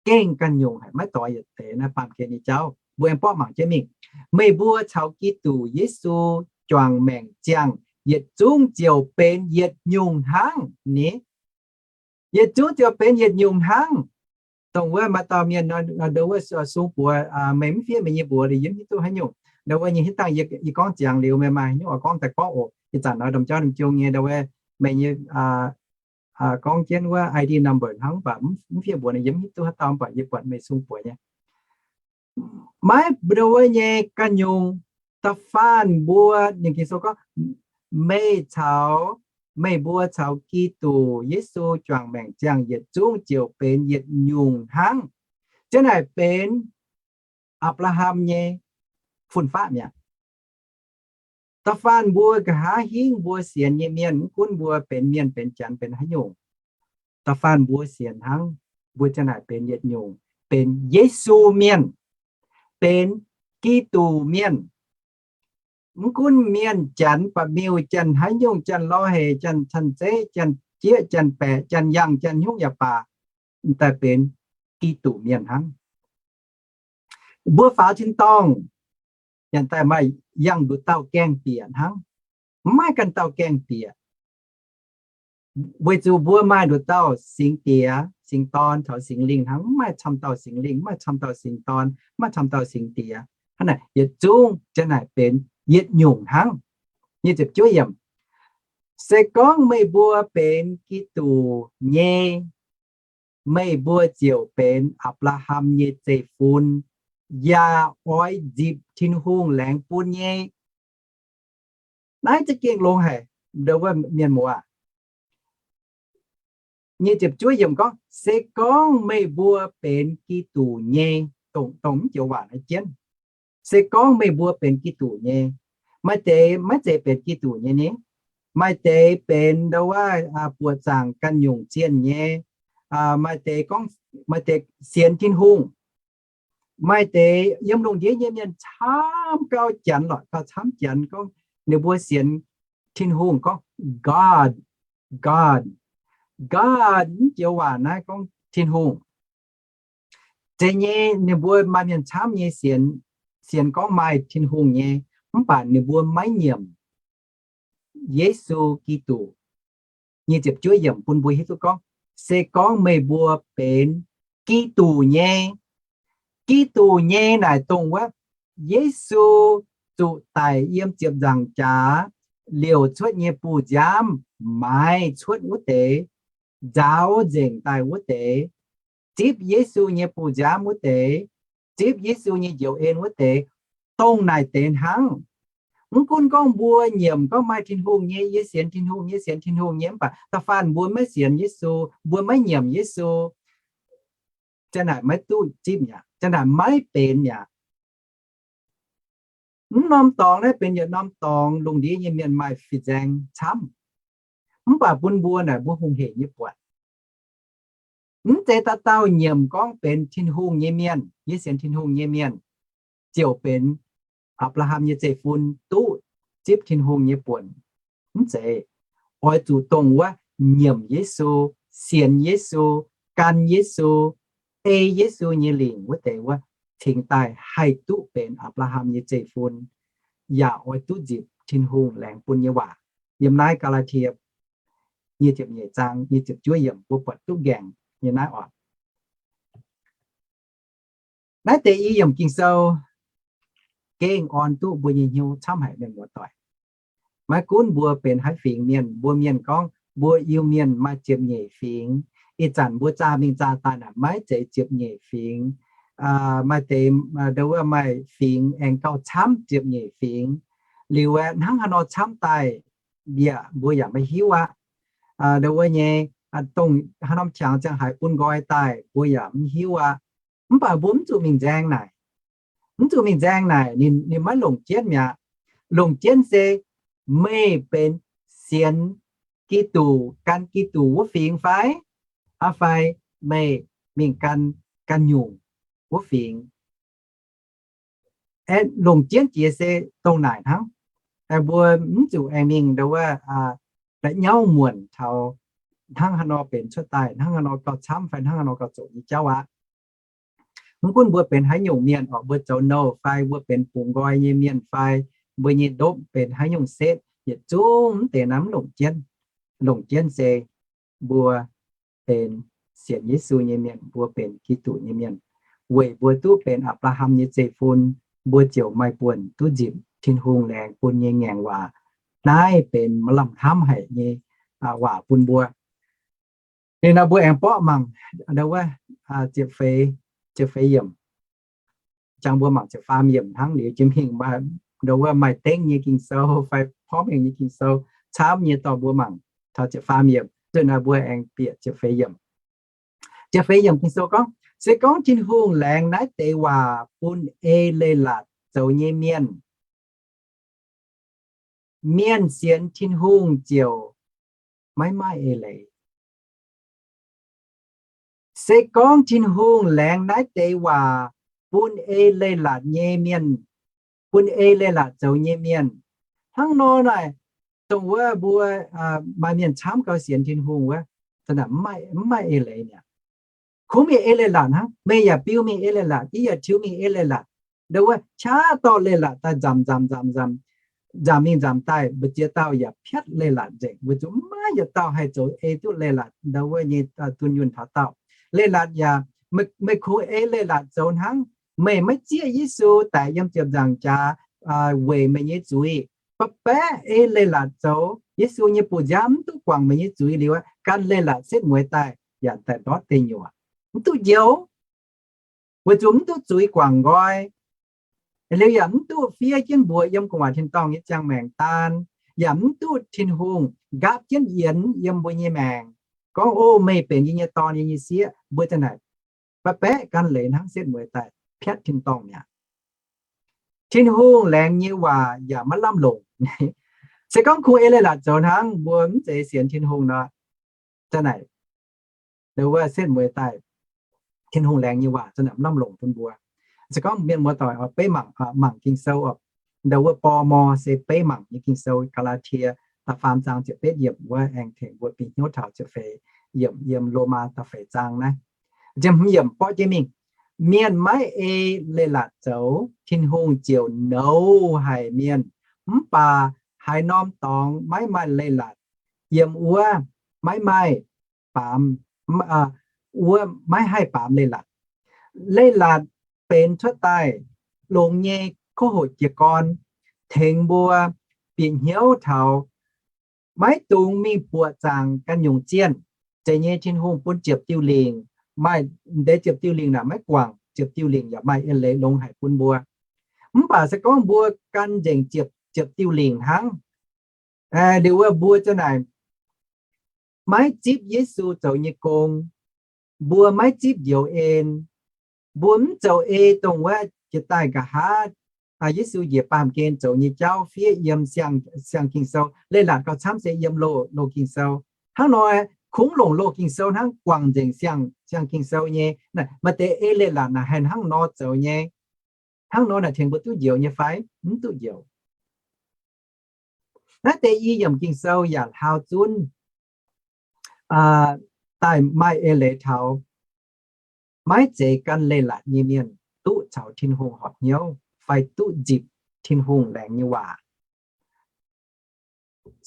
gengh ganh nyungc haic, maiv doix yietc deix naaiv baamh gen nyei jauv. Mbuo aengx borqv mangc jienv mingh. Meih mbuo caux Giduc Yesu juangc maengc ziangh, yietc zungv ziouc benx yietc nyungc hnangv ni. Yietc zungv ziouc benx yietc nyungc hnangv. Dongh wuov maaih dauh mienh nor, ndau wuov sung buoz, meih mv fiev meih nyei mbuox liuz yie mv hiuv duqv haaix nyungc. Ndau wuov nyei hitv dangh yie gorngv ziangx liuz meih maaih haaix nyungc oix gorngv daaih gorngv oc. Ih zanc nor domh jauv ninh jung nyei ndau wuov meih nyei gorngv jienv wuov I D number hnangv, mv baac mv fiev mbuox nor yie mv hiuv duqv haaix dauh, mv baac yie buatc meih sung buoz nyei. Maiv ndau wuov nyei ganh nyungc. Da'faanh mbuo, ninh Ging-Sou gorngv, meih caux, meih mbuo caux Giduc Yesu juangc maengc ziangh yietc zungv ziouc benx yietc nyungc hnangv. Ziouv naaic benx Apc^laa^ham nyei fun-faqv mi'aqv. Da'faanh mbuo nqa'haav hingv mbuo sienx nyei mienh, mv gunv mbuo benx mienh, benx janx, benx haaix nyungc, da'faanh mbuo sienx hnangv, mbuo ziouc naaic benx yietc nyungc, benx Yesu mienh, benx Giduc mienh. Mv gunv mienh, janx, ba'miuh, janx haaix nyungc, janx lorh hec, janx canh zeiv, janx jieqv, janx baeqc, janx yangh, janx hnyouv yaac baac, daaih benx Giduc mienh hnangv. Mbuo faaux tin-dorngh, yaac daaih maaih yangh nduqc dauh gaengh bieqc hnangv. Mv maaih ganh dauh gaengh bieqc, weic zuqc mbuo maaih nduqc dauh Singx Diex, Singx Dorn caux Singx Lingh hnangv. Mv maaih camv dauh Singx Lingh, mv maaih camv dauh Singx Dorn, mv maaih camv dauh Singx Diex. Hnangv naaic yietc zungv ziouc naaic benx yietc nyungc hnangv. Se gorngv meih mbuo benx Giduc nyei, meih mbuo ziouc benx Apc^laa^ham nyei zeiv-fun, yaac oix nzipc Tin-Hungh laengz bun nyei. Naaiv za'gengh longx haic, ndau wuov mienh muoz. Nyic ziepc juov yiemc gorngv, se gorngv meih mbuo benx Giduc nyei, dongh, dongh mv joux waac naaiv jienv, se gorngv meih mbuo benx Giduc nyei, maaih deix maiv zeiz benx Giduc nyei ni. Maaih deix benx ndau wuov buoqc zaangc ganh nyungc zienh nyei, maaih deix gorngv, maaih deix sienx Tin-Hungh. Maaih deix yiem lungh ndiev nyei mienh camv gauh janx lorqc, gauh camv janx gorngv ninh mbuo sienx Tin-Hungh gorngv God, God, God, mv joux waac naaiv gorngv Tin-Hungh. Zeiz nyei, ninh mbuo maaih mienh camv nyei sienx, sienx gorngv maaih Tin-Hungh nyei, mv baac ninh mbuo maiv nyiemc Yesu Giduc. Nyic ziepc juov yiemc bun mbuo hiuv duqv gorngv, se gorngv meih mbuo benx Giduc nyei, Giduc nyei naaic dongh wuov Yesu zuqc daic yiem ziepc nzaangc jaax, liouc cuotv nyei bu nziaamv maaiz cuotv wuov deix, nzaaux nzengc daaih wuov deix, zipv Yesu nyei bu nziaamv wuov deix, zipv Yesu nyei njoux en wuov deix, dongh naaic deix hnangv. Mv gunv gorngv mbuo nyiemc gorngv maaih Tin-Hungh nyei, yie sienx Tin-Hungh nyei, sienx Tin-Hungh nyei, mv baac da'faanh mbuo maiv sienx Yesu, mbuo maiv nyiemc Yesu, ziang naaic maiv duqv zipv mi'aqv, ziang naaic maiv benx mi'aqv. Mv norm dorngx naaiv benx yietc norm dorngx lungh ndiev nyei mienh maaih fin-saeng camv. Mv baac bun mbuo naaic mbuo hungh hec nyei buatc, mv zeiz dauh dauh nyiemc gorngv benx Tin-Hungh nyei mienh, yie sienx Tin-Hungh nyei mienh, ziouc benx Apc^laa^ham nyei zeiv-fun duqv zipv Tin-Hungh nyei buonc. Mv zeiz. Oix zuqc dongh wuov nyiemc Yesu, sienx Yesu, gan Yesu, ei Yesu nyei lingc wuov deix wuov, cingx daaih haih duqv benx Apc^laa^ham nyei zeiv-fun, yaac oix duqv nzipc Tin-Hungh laengz bun nyei waac. Yiem naaiv Gaa^laa^tie nyic ziepc nyeic zaang nyic ziepc juov yiemc mbuo buatc duqv nqaengc nyei naaiv oc. Naaiv deix i yiemc Ging-Sou gengh orn duqv mbuo nyei hnyouv camv haic mienh muoz-doic. Maiv gunv mbuo benx haaix fingx mienh, mbuo mienh gorngv mbuo Iu-Mienh maaih ziepc nyeic fingx. Ih zanc mbuo zaah mingh zaah daaih naaic maiv zeiz ziepc nyeic fingx. Maaih deix, ndo wuov maaih fingx aengx gauh camv ziepc nyeic fingx. Liuz aeqv, hnangv haaix nor camv daaih, mbuo yaac maiv hiuv aqv. Ndo wuov nyei, dongh haaix norm qangx ziangh haaix bun nqoi daaih, mbuo yaac mv hiuv aqv. Mv baac mbuo mv zuqc mingh nzaeng naaic. Mv zuqc mingh nzaeng naaic, ninh, ninh maiv longc jienv mi'aqv. Longc jienv se meih benx sienx Giduc, gan Giduc wuov fingx fai, aa, fai meih mingh gan, gan nyungc wuov fingx. Aeqv, longc jienv jiex se dongh naaic hnangv. Aeqv, mbuo mv zuqc aengx mingh ndo wuov, la'nyauv muonc taux hnangv haaix nor benx cuotv daaih, hnangv haaix nor gauh camv fai hnangv haaix nor gauh zoqc nyei jauv aqv. Mv gunv mbuo benx haaix nyungc mienh oc, mbuo zoux nouh fai mbuo benx bungx nqoi nyei mienh fai mbuo nyei ndopv benx haaix nyungc setv, yietc zungv mv deix naaiv mv longc jienv. Longc jienv se mbuo benx sienx Yesu nyei mienh, mbuo benx Giduc nyei mienh. Weic mbuo duqv benx Apc^laa^ham nyei zeiv-fun, mbuo ziouc maaih buonc duqv nzipc Tin-Hungh laengz bun nyei ngaengc waac. Naaiv benx maaih lamh hnamv haic nyei waac bun mbuo. Ninh nor mbuo aengx borqv mangc ndo wuov ziepc feix, ziepc feix yiemc. Jangx mbuo mangc ziepc faam yiemc hnangv liuz jiex mingh ndo wuov maaih dengv nyei Ging-Sou fai porv mengh nyei Ging-Sou camv nyei dorh mbuo mangc taux ziepc faam yiemc. Zuqc naaiv mbuo aengx bieqc ziepc feix yiemc. Ziepc feix yiemc Ging-Sou gorngv, se gorngv Tin-Hungh laengz naaiv deix waac bun ei leiz-latc zoux nyei mienh, mienh sienx Tin-Hungh ziouc maiv maaih eix leiz. Se gorngv Tin-Hungh laengz naaiv deix waac bun ei leiz-latc nyei mienh, bun ei leiz-latc zoux nyei mienh, hnangv nor naaic, dongh wuov mbuo maaih mienh camv gauh sienx Tin-Hungh wuov, mv maaih eix leiz mi'aqv. Kungx mingh ei leiz-latc hnangv. Meih yaac biu mingh ei leiz-latc, yie yaac tiux mingh ei leiz-latc. Ndo wuov qaqv dorh leiz-latc daaih nzamc nzamc nzamc nzamc, nzamc mingh nzamc daaih, mbu'ziex dauh yaac piatv leiz-latc nzengc. Weic zuqc maiv maaih yietc dauh haih zoux ei duqv leiz-latc ndo wuov nyei dunh yunh taux daauh. Leiz-latc yaac, meih kungx ei leiz-latc zoux hnangv. Meih maiv zieqv Yesu daic yiem ziepc nzaangc jaax weic meih nyei zuiz. Ba'baeqv ei leiz-latc zoux, Yesu nyei bu nziaamv mv duqv guangc meih nyei zuiz liuz, gan leiz-latc setv mueiz daaih yaac daaih ndortv deic nyuoqc, mv duqv njoux, weic zuqc mv duqv zuiz guangc nqoi. Liuz yaac mv duqv fiev jienv mbuox yiem gu'nguaaic tin-dorngh nyei ziangh maengc daan, yaac mv duqv Tin-Hungh nqaapv jienv yienx yiem mbuo nyei maengc, gorngv, O, meih benx yie nyei dorn, yie nyei sieqv. Mbuo za'naaic ba'baeqv gan leiz hnangv setv mueiz daaih piatv tin-dorngh mi'aqv. Tin-Hungh laengz nyei waac yaac maiv lamh longc. Se gorngv kungx ei leiz-latc zoux hnangv, mbuo mv zeiz sienx Tin-Hungh nor, za'naaic wuov setv mueiz daaih, Tin-Hungh laengz nyei waac za'naaic mv lamh longc bun mbuo. Se gorngv mienh muoz-doic oix beiv mangc, mangc Ging-Sou oc, ndo wuov bor mor se beiv mangc nyei Ging-Sou, Gaa^laa^tie da'faam zaang ziepc betv yiemc wuov aengx tengx mbuo bieqc hnyouv taux ziepc feix yiemc yiem Lomaa da'feix zaang naaiv. Ziepc hmz yiemc borqv jienv mingh, mienh maiv ei leiz-latc zoux, Tin-Hungh ziouc nouz haic mienh. Mv baac haaix norm dorngx maiv maaih leiz-latc, yiem wuov maiv maaih baamz, wuov maiv haih baamz leiz-latc. Leiz-latc benx cuotv daaih longx nyei kuv hoqc jiez gorn, tengx mbuo bieqc hnyouv taux maiv dungx mingh buoqc zaangc ganh nyungc zienh. Zeiz nyei, Tin-Hungh bun ziepc diuh lingc. Maaih deix ziepc diuh lingc naaic maiv guangc, ziepc diuh lingc yaac maaih eix leiz longx haic bun mbuo. Mv baac se gorngv mbuo gan nzengc ziepc, ziepc diuh lingc hnangv, liuz wuov mbuo za'naaic maiv zipv Yesu zoux nyei gong, mbuo maiv zipv njoux en, mbuo mv zoux ei dongh wuov jiex daaih nqa'haav Yesu njiec baamh gen zoux nyei jauv fiev yiem siang, siang Ging-Sou. Leiz-latc gauh camv se yiem loz, loz Ging-Sou. Hnangv nor, kungx longc loz Ging-Sou hnangv guangc nzengc siang, siang Ging-Sou nyei. Maaih deix ei leiz-latc naaic haih hnangv nor zoux nyei. Hnangv nor naaic tengx mbuo duqv njoux nyei fai? Mv duqv njoux. Naaiv deix i yiemc Ging-Sou yaac hlauv zunv daaih maaih eix leiz taux maiv zeiz gan leiz-latc nyei mienh duqv caux Tin-Hungh horpc hnyouv fai duqv nzipc Tin-Hungh laengz nyei waac.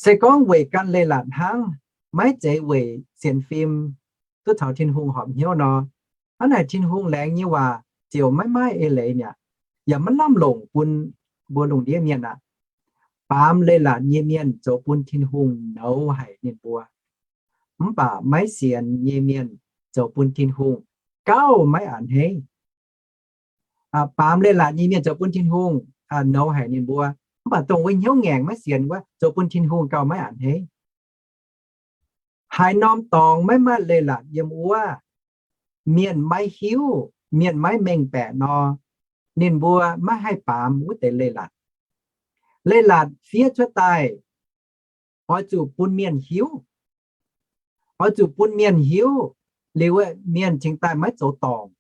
Se gorngv weic gan leiz-latc hnangv, maiv zeiz weic sienx fim duqv caux Tin-Hungh horpc hnyouv nor, hnangv naaic Tin-Hungh laengz nyei waac ziouc maiv maaih eix leiz mi'aqv, yaac maiv lamh longc bun mbuo lungh ndiev mienh aqv. Baamz leiz-latc nyei mienh zoux bun Tin-Hungh nouz haic ninh mbuo. Mv baac maiv sienx nyei mienh zoux bun Tin-Hungh gauh maiv a'hneiv. Baamz leiz-latc nyei mienh zoux bun Tin-Hungh nouz haic ninh mbuo. Mv baac dongh wuov hnyouv ngaengc maiv sienx wuov zoux bun Tin-Hungh gauh maiv a'hneiv. Haaix norm dorngx maiv maaih leiz-latc yiem wuov, mienh maiv hiuv, mienh maiv mengh baeqc nor, ninh mbuo maiv haih baamz wuov deix leiz-latc. Leiz-latc fiev cuotv daaih, oix zuqc bun mienh hiuv. Oix zuqc bun mienh hiuv liuz, mienh cingx daaih maiv zoux dorngc.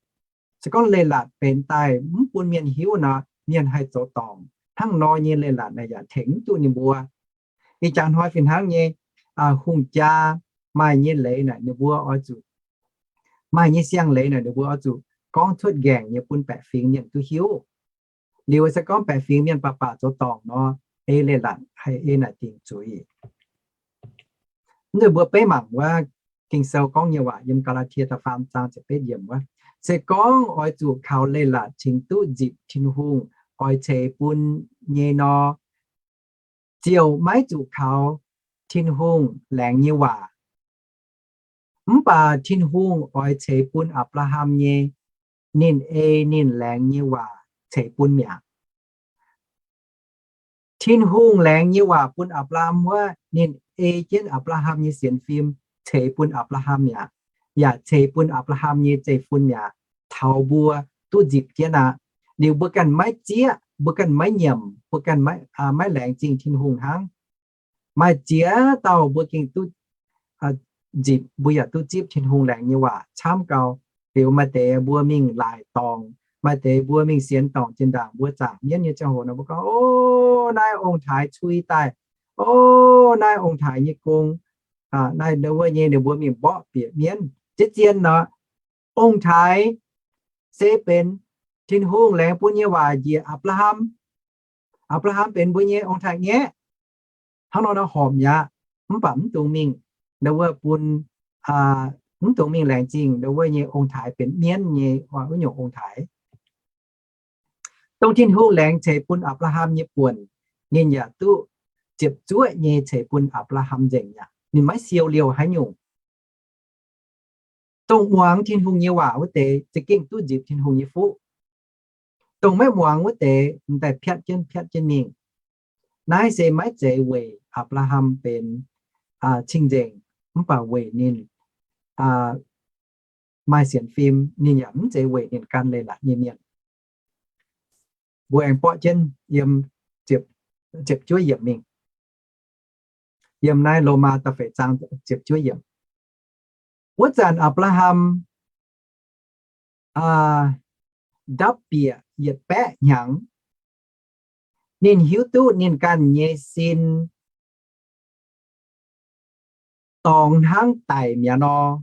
Se gorngv leiz-latc benx daaih mv bun mienh hiuv nor, mienh haih zoux dorngc. Hnangv nor nyei leiz-latc naaic yaac tengx mv duqv ninh mbuo. Ih jaax hnoi fih hnangv nyei, hungh jaa maaih nyei leiz naaic ninh mbuo oix zuqc, maaih nyei siang-leiz naaic ninh mbuo oix zuqc gorngv cuotv nqaengc nyei bun baeqc fingx mienh duqv hiuv. Liuz se gorngv baeqc fingx mienh baac baac zoux dorngc nor, ei leiz-latc haih ei naaic dingc zuiz. Mv nzunc mbuo beiv mangc wuov Ging-Sou gorngv nyei waac yiem Gaa^laa^tie da'faam zaang ziepc betv yiemc wuov, se gorngv oix zuqc kaux leiz-latc cingx duqv nzipc Tin-Hungh oix ceix bun nyei nor, ziouc maiv zuqc kaux Tin-Hungh laengz nyei waac. Mv baac Tin-Hungh oix ceix bun Apc^laa^ham nyei, ninh ei ninh laengz nyei waac ceix bun mi'aqv. Tin-Hungh laengz nyei waac bun Apc^laa^ham wuov, ninh ei jienv Apc^laa^ham nyei sienx fim ceix bun Apc^laa^ham mi'aqv, yaac ceix bun Apc^laa^ham nyei zeiv-fun mi'aqv, taux mbuo duqv nzipc jienv aqv. Liuz mbuo ganh maiv zieqv, mbuo ganh maiv nyiemc, mbuo ganh maiv, maiv laengz zingh Tin-Hungh hnangv. Maaih ziex dauh mbuo gengh duqv nzipc, mbuo yaac duqv zipv Tin-Hungh laengz nyei waac camv gau. Liuz maaih deix mbuo mingh laaic dorngc, maaih deix mbuo mingh sienx dorngc zinh ndaangc mbuo zaangc mienv nyei ziangh hoc nor, mbuo gorngv, O, naaiv ong-taaix cui daaih. O, naaiv ong-taaix nyei gong, naaiv wuov nyei ninh mbuo mingh mborqv bieqc mienv. Ziex zien nor, ong-taaix se benx Tin-Hungh laengz bun nyei waac njiec Apc^laa^ham. Apc^laa^ham benx mbuo nyei ong-taaix nyei. Hnangv nor nor horpc mi'aqv. Mv baac mv dungx mingh, wuov bun, mv dungx mingh laengz zingh wuov nyei ong-taaix benx mienv nyei wuov nyungc ong-taaix. Dongh Tin-Hungh laengz ceix bun Apc^laa^ham nyei buonc, ninh yaac duqv ziepc zuoqv nyei ceix bun Apc^laa^ham nzengc mi'aqv. Ninh maiv siou liouh haaix nyungc. Dongh muangx Tin-Hungh nyei waac wuov deix za'gengh duqv nzipc Tin-Hungh nyei fuqv. Dongh maiv muangx wuov deix m'daaih piatv jienv piatv jienv mingh. Naaiv se maiv zeiz weic Apc^laa^ham benx cing-nzengc, mv baac weic ninh maaih sienx fim, ninh yaac mv zeiz weic ninh gan leiz-latc nyei mienh. Mbuo aengx borqv jienv yiem ziepc juov yiemc mingh. Yiem naaiv Lomaa da'feix zaang ziepc juov yiemc. Wuov zanc Apc^laa^ham ndapv bieqc yietc baeqv hnyangx, ninh hiuv duqv ninh ganh nyei sin dorngx hnangv daic mi'aqv nor,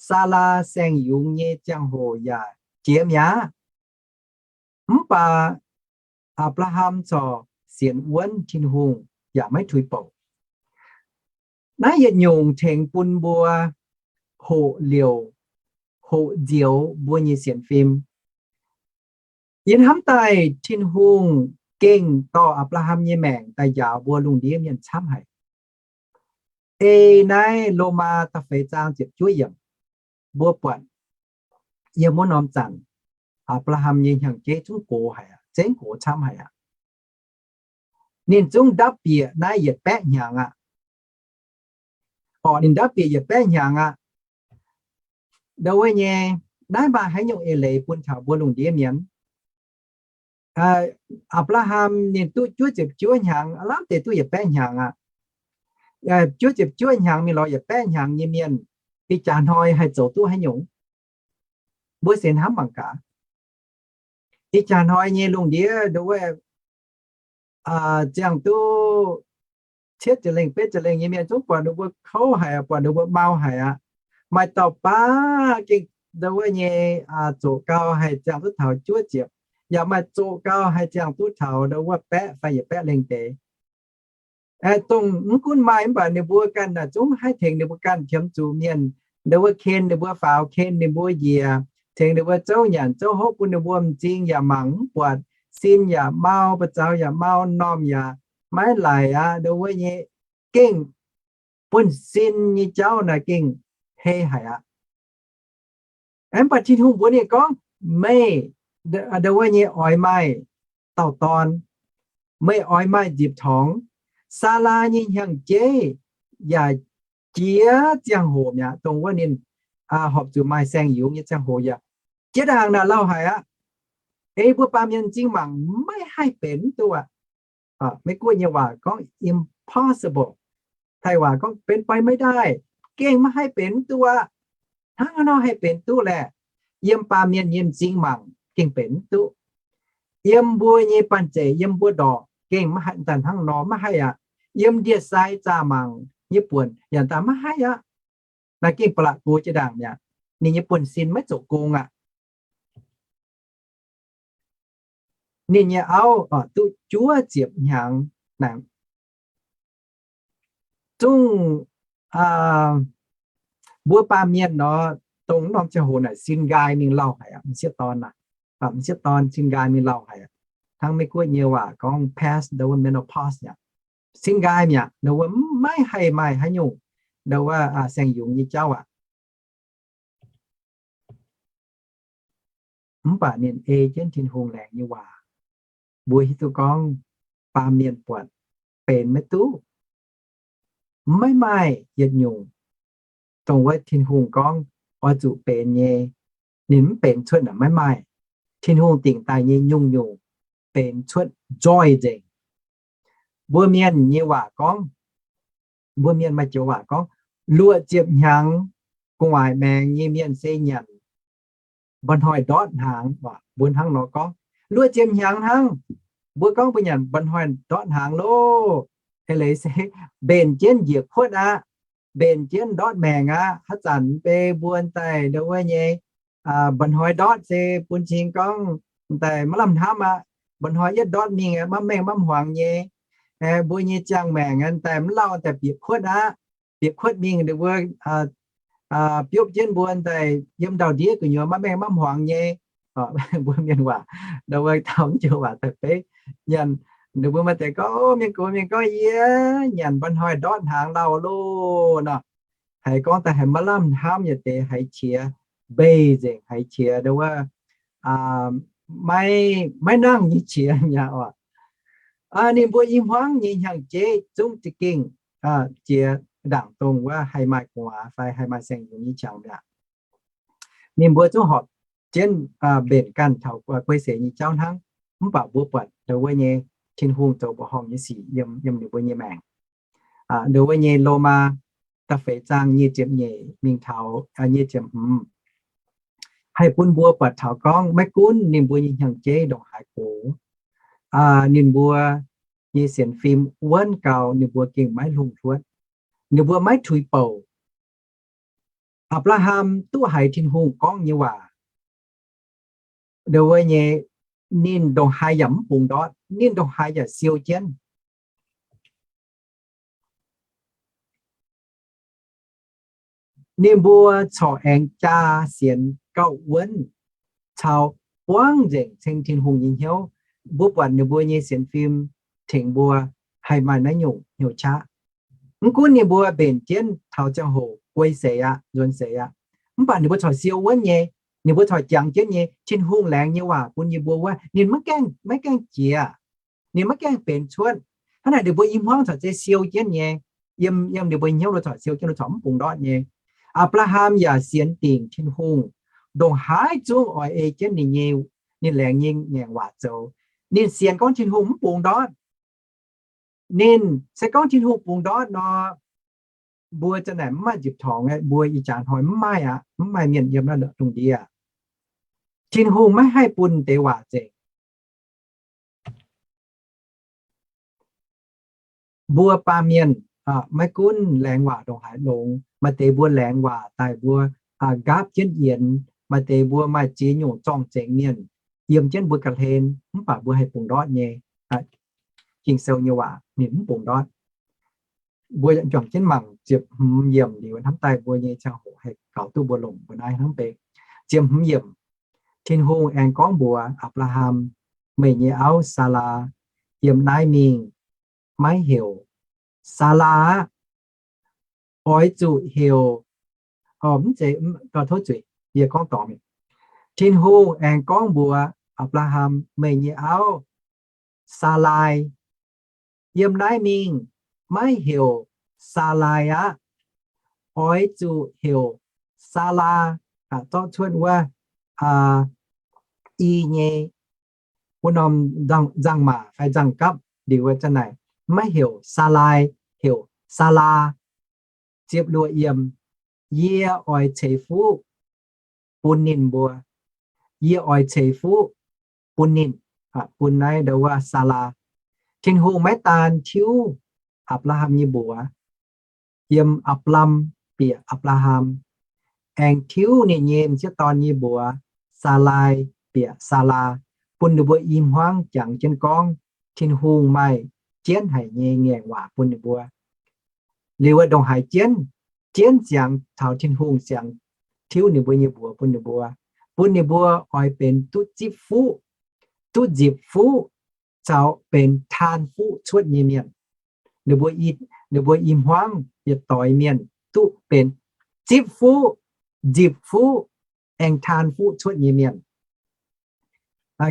Saalaa saeng-yungz nyei ziangh hoc yaac jiex mi'aqv. Mv baac Apc^laa^ham corc sienx wuonv Tin-Hungh yaac maiv tuix bouc. Naaiv yietc nyungc tengx bun mbuo hoqc liouc, hoqc nzioux mbuo nyei sienx fim. Yie hnamv daaih Tin-Hungh gengh dorh Apc^laa^ham nyei maengc daaih njaaux mbuo lungh ndiev mienh camv haic. Ei naaiv Lomaa da'feix zaang ziepc juov yiemc, mbuo buatc yiem wuov norm zanc, Apc^laa^ham nyei hnyangx-jeiv zungv gox haic aqv, zengv gox camv haic aqv. Ninh zungv ndapv bieqc naaiv yietc baeqv hnyangx aqv. Orqc, ninh ndapv bieqc yietc baeqv hnyangx aqv. Ndo wuov nyei, naaiv maaih haaix nyungc eix leiz bun taux mbuo lungh ndiev mienh? Apc^laa^ham ninh duqv juov ziepc juov hnyangx, aav lamh deix duqv yietc baeqv hnyangx aqv. Juov ziepc juov hnyangx mingh lorz yietc baeqv hnyangx nyei mienh, ih jaax hnoi haih zoux duqv haaix nyungc? Mbuo se hnamv mangc gaax. Ih jaax hnoi nyei lungh ndiev ndo wuov ziangh duqv cietv ziepc lengh betv ziepc lengh nyei mienh zungv buatc ninh mbuo kouv haic aqv, buatc ninh mbuo mau haic aqv. Maaih dauh baav gengh ndo wuov nyei, zoqc gau haih ziangh duqv taux juov ziepc, yaac maaih zoqc gau haih ziangh duqv taux ndo wuov baeqv fai yietc baeqv lengh deix. Dongh mv gunv maaih mv baac ninh mbuo ganh naaic zungv haih tengx ninh mbuo ganh qiemx zuqc mienh, ndo wuov ken ninh mbuo faaux, ken ninh mbuo njiec, tengx ninh mbuo zouv nyanc zouv hopv bun ninh mbuo m'zing yaac mangc mv buatc, sin yaac mau, ba'zaux yaac mau, m'normh yaac maiv laic aqv. Ndo wuov nyei gengh buonv-sin nyei jauv naaic gengh hei haic aqv. Mv baac Tin-Hungh mbuox ninh gorngv, meih, ndo wuov nyei oix maaih dauh dorn, meih oix maaih nzipc torngx. Saalaa nyei hnyangx-jeiv yaac jiex ziangh hoc mi'aqv, dongh wuov ninh horpc zuqc maaih saeng-yungz nyei ziangh hoc yaac jiex ndaangc naaic lauh haic aqv. Ei mbuo baamh mienh m'zing mangc maiv haih benx mv duqv aqv. Meiv Guoqv nyei waac gorngv impossible. Taiv waac gorngv เป็นไปไม่ได้, gengh maiv haih benx mv duqv aqv. Hnangv haaix nor haih benx duqv laeh? Yiem baamh mienh nyei m'zing mangc gengh benx mv duqv. Yiem mbuo nyei banh zeic, yiem mbuo ndorqc gengh maiv haih daaih hnangv nor, maiv haih aqv. Yiem ndie-sai zaah mangc nyei buonc yaac daaih maiv haih aqv. Naaiv gengh ba'laqc go jiex ndaangc mi'aqv. Ninh nyei buonv-sin maiv zoux gong aqv. Ninh nyei auv duqv juov ziepc hnyangx naaic. Zungv mbuo baamh mienh nor, dongh norm ziangh hoc naaic sin nqaai mingh lauh haic aqv, m'sieqv dorn aqv. M'sieqv dorn sin nqaai mingh lauh haic aqv. Hnangv Meiv Guoqv nyei waac gorngv past ndo wuov menopause aqv. Sin nqaai mi'aqv, ndo wuov maiv haih maaih haaix nyungc ndo wuov saeng-yungz nyei jauv aqv. Mv baac ninh ei jienv Tin-Hungh laengz nyei waac, mbuo hiuv duqv gorngv baamh mienh buatc benx maiv duqv. Maiv maaih yietc nyungc dongh wuov Tin-Hungh gorngv oix zuqc benx nyei, ninh mv benx cuotv naaic maiv maaih. Tin-Hungh dingc daaih nyei nyungc-nyungc benx cuotv joy nzengc. Mbuo mienh nyei waac gorngv, mbuo mienh maaih joux waac gorngv, luoqc ziepc hnyangx gu'nguaaic maengx nyei mienh se nyanc mba'hnoi ndortv hnaangx. Mbuo hnangv nor gorngv, luoqc ziepc hnyangx hnangv, mbuo gorngv mbuo nyanc mba'hnoi ndortv hnaangx loh. Eix leiz se mbenc jienv njiec kuotv aqv, mbenc jienv ndortv maengc aqv. Haaix zanc mv bei mbuo daaih ndo wuov nyei mba'hnoi ndortv se bun cing gorngv daaih maiv lamh hnamv aqv. Mba'hnoi yietv ndortv mingh maiv mengh maiv hmuangx nyei. Mbuo nyei ziangh maengc daaih mv lauh daaih bieqc kuotv aqv. Bieqc kuotv mingh ninh mbuo biopv jienv mbuo daaih yiem ndau-ndiev gu'nyuoz maiv mengh maiv hmuangx nyei. Mbuo mienh waac ndo wuov taux mv joux waac daaih beiv nyanc. Ninh mbuo maaih deix gorngv, mienh gox mienh gorngv, yie nyanc mba'hnoi ndortv hnaangx lauh loh nor. Haiz gorngv daaih haiz maiv lamh hnamv yietc deix, haiz qiex mbei nzengc, haiz qiex ndo wuov maiv, maiv nangh nyei qiex mi'aqv oc. Ninh mbuo i hmuangv nyei hnyangx-jeiv zungv za'gengh jiex ndaangc dongh wuov haih maaih gu'nguaaz fai haih maaih saeng-yungz nyei qangx mi'aqv. Ninh mbuo zungv horpc jienv mbenc ganh taux guei seix nyei jauv hnangv. Mv baac mbuo buatc ndo wuov nyei Tin-Hungh zoux mbuoqc horngh nyei sic yiem, yiem ninh mbuo nyei maengc. Ndo wuov nyei Lomaa da'feix zaang nyic ziepc nyeic mingh taux nyic ziepc hmz, haih bun mbuo buatc taux gorngv maiv gunv ninh mbuo nyei hnyangx-jeiv ndongc haaix gox, ninh mbuo nyei sienx fim wuonv gau, ninh mbuo gengh maiv lungh-hluotv. Ninh mbuo maiv tuix bouc. Apc^laa^ham duqv haiz Tin-Hungh gorngv nyei waac, ndo wuov nyei, ninh ndongc haaix yaac mv bungx ndortv, ninh ndongc haaix yaac siou jienv. Ninh mbuo corc aengx jaa sienx gauh wuonv caux buangv nzengc ceng Tin-Hungh nyei hnyouv. Mbuo buatc ninh mbuo nyei sienx fim tengx mbuo haih maaih naaiv nyungc hnyouv qaqv. Mv gunv ninh mbuo mbenc jienv taux ziangh hoc guei seix aqv, nzuonx seix aqv, mv baac ninh mbuo corc siou wuonv nyei. Ninh mbuo corc jangx jienv nyei Tin-Hungh laengz nyei waac bun yie mbuo wuov, ninh maiv gaengh, maiv gaengh jiex, ninh maiv gaengh benx cuotv. Hnangv naaic ninh mbuo i hmuangv corc zeiz siou jienv nyei. Yiem, yiem ninh mbuo hnyouv lo corc siou jienv, lo corc mv bungx ndortv nyei. Apc^laa^ham yaac sienx dingc Tin-Hungh, ndongc haaix zungv oix ei jienv ninh nyei, ninh laengz nyei ngaengc waac zoux. Ninh sienx gorngv Tin-Hungh mv bungx ndortv. Ninh se gorngv Tin-Hungh bungx ndortv nor, mbuo za'naaic mv maaih nzipc torngx, mbuo ih jaax hnoi mv maaih aqv, mv maaih mienh yiem naaiv lungh ndiev. Tin-Hungh maiv haih bun deix waac nzengc. Mbuo baamh mienh maiv gunv laengz waac ndongc haaix longx, maaih deix mbuo laengz waac daaih mbuo nqaapv jienv yienx, maaih deix mbuo maaih ziex nyungc zorng-zengx mienh yiem jienv mbuo ga'hlen, mv baac mbuo haih bungx ndortv nyei. Ging-Sou nyei waac ninh mv bungx ndortv. Mbuo juangc jienv mangc ziepc hmz yiemc liuz hnamv daaih mbuo nyei ziangh hoc haih gaux duqv mbuo longc mbuo naaiv hnangv bei. Ziepc hmz yiemc, Tin-Hungh aengx gorngv mbuox Apc^laa^ham, Meih nyei auv, Saalaa, yiem naaiv mingh maiv heuc Saalaa aqv. Oix zuqc heuc, mv zeiz, gauh tov zuiz, yie gorngv dorngc. Tin-Hungh aengx gorngv mbuox Apc^laa^ham, Meih nyei auv, Saalaai, yiem naaiv mingh maiv heuc Saalaai aqv. Oix zuqc heuc Saalaa, zorqv cuotv wuov i nyei wuov norm nzangc-maac fai nzangc-gapv liuz wuov zanc naaic, maiv heuc Saalaai, heuc Saalaa. Ziepc luoqc yiemc, Yie oix ceix fuqv bun ninh mbuo. Yie oix ceix fuqv bun ninh, bun naaiv ndau wuov Saalaa. Tin-Hungh maiv daan tiuv Apc^laa^ham nyei mbuox, yiem Apc^lam bieqc Apc^laa^ham, aengx tiuv ninh nyei m'sieqv dorn nyei mbuox, Saalaai bieqc Saalaa, bun ninh mbuo i hmuangv jangx jienv gorngv Tin-Hungh maaih jienv haic nyei ngaengc waac bun ninh mbuo. Liuz wuov ndongc haaix jienv, jienv siangx taux Tin-Hungh siangx tiuv ninh mbuo nyei mbuox bun ninh mbuo, bun ninh mbuo oix benx duqv zipv fuqv, duqv nzipc fuqv, caux benx taan fuqv cuotv nyei mienh. Ninh mbuo i, ninh mbuo i hmuangv yietc doix mienh duqv benx zipv fuqv, nzipc fuqv, aengx taan fuqv cuotv nyei mienh.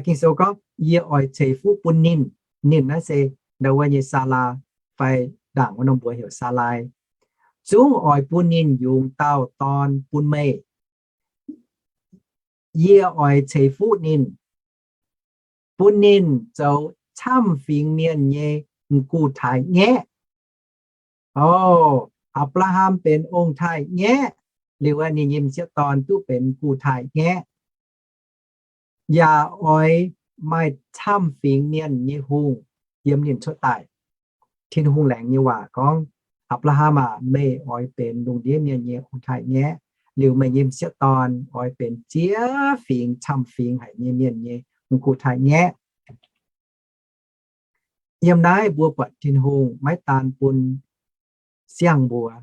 Ging-Sou gorngv, Yie oix ceix fuqv bun ninh. Ninh naaiv se ndau wuov nyei Saalaa, fai ndaangc wuov norm mbuox heuc Saalaai. Zungv oix bun ninh yungz dauh dorn bun meih. Yie oix ceix fuqv ninh, bun ninh zoux camv fingx mienh nyei m'gux-taaix-ngaeqv. O, Apc^laa^ham benx ong-taaix-ngaeqv liuz, ninh nyei m'sieqv dorn duqv benx m'gux-taaix-ngaeqv, yaac oix maaih camv fingx mienh nyei hungh yiem ninh cuotv daaih. Tin-Hungh laengz nyei waac gorngv, Apc^laa^ham aac, meih oix benx lungh ndiev mienh nyei ong-taaix-ngaeqv, liuz meih nyei m'sieqv dorn oix benx ziex fingx camv fingx haic nyei mienh nyei m'gux-taaix-ngaeqv. Yiem naaiv mbuo buatc Tin-Hungh maiv daan bun siang-mbuox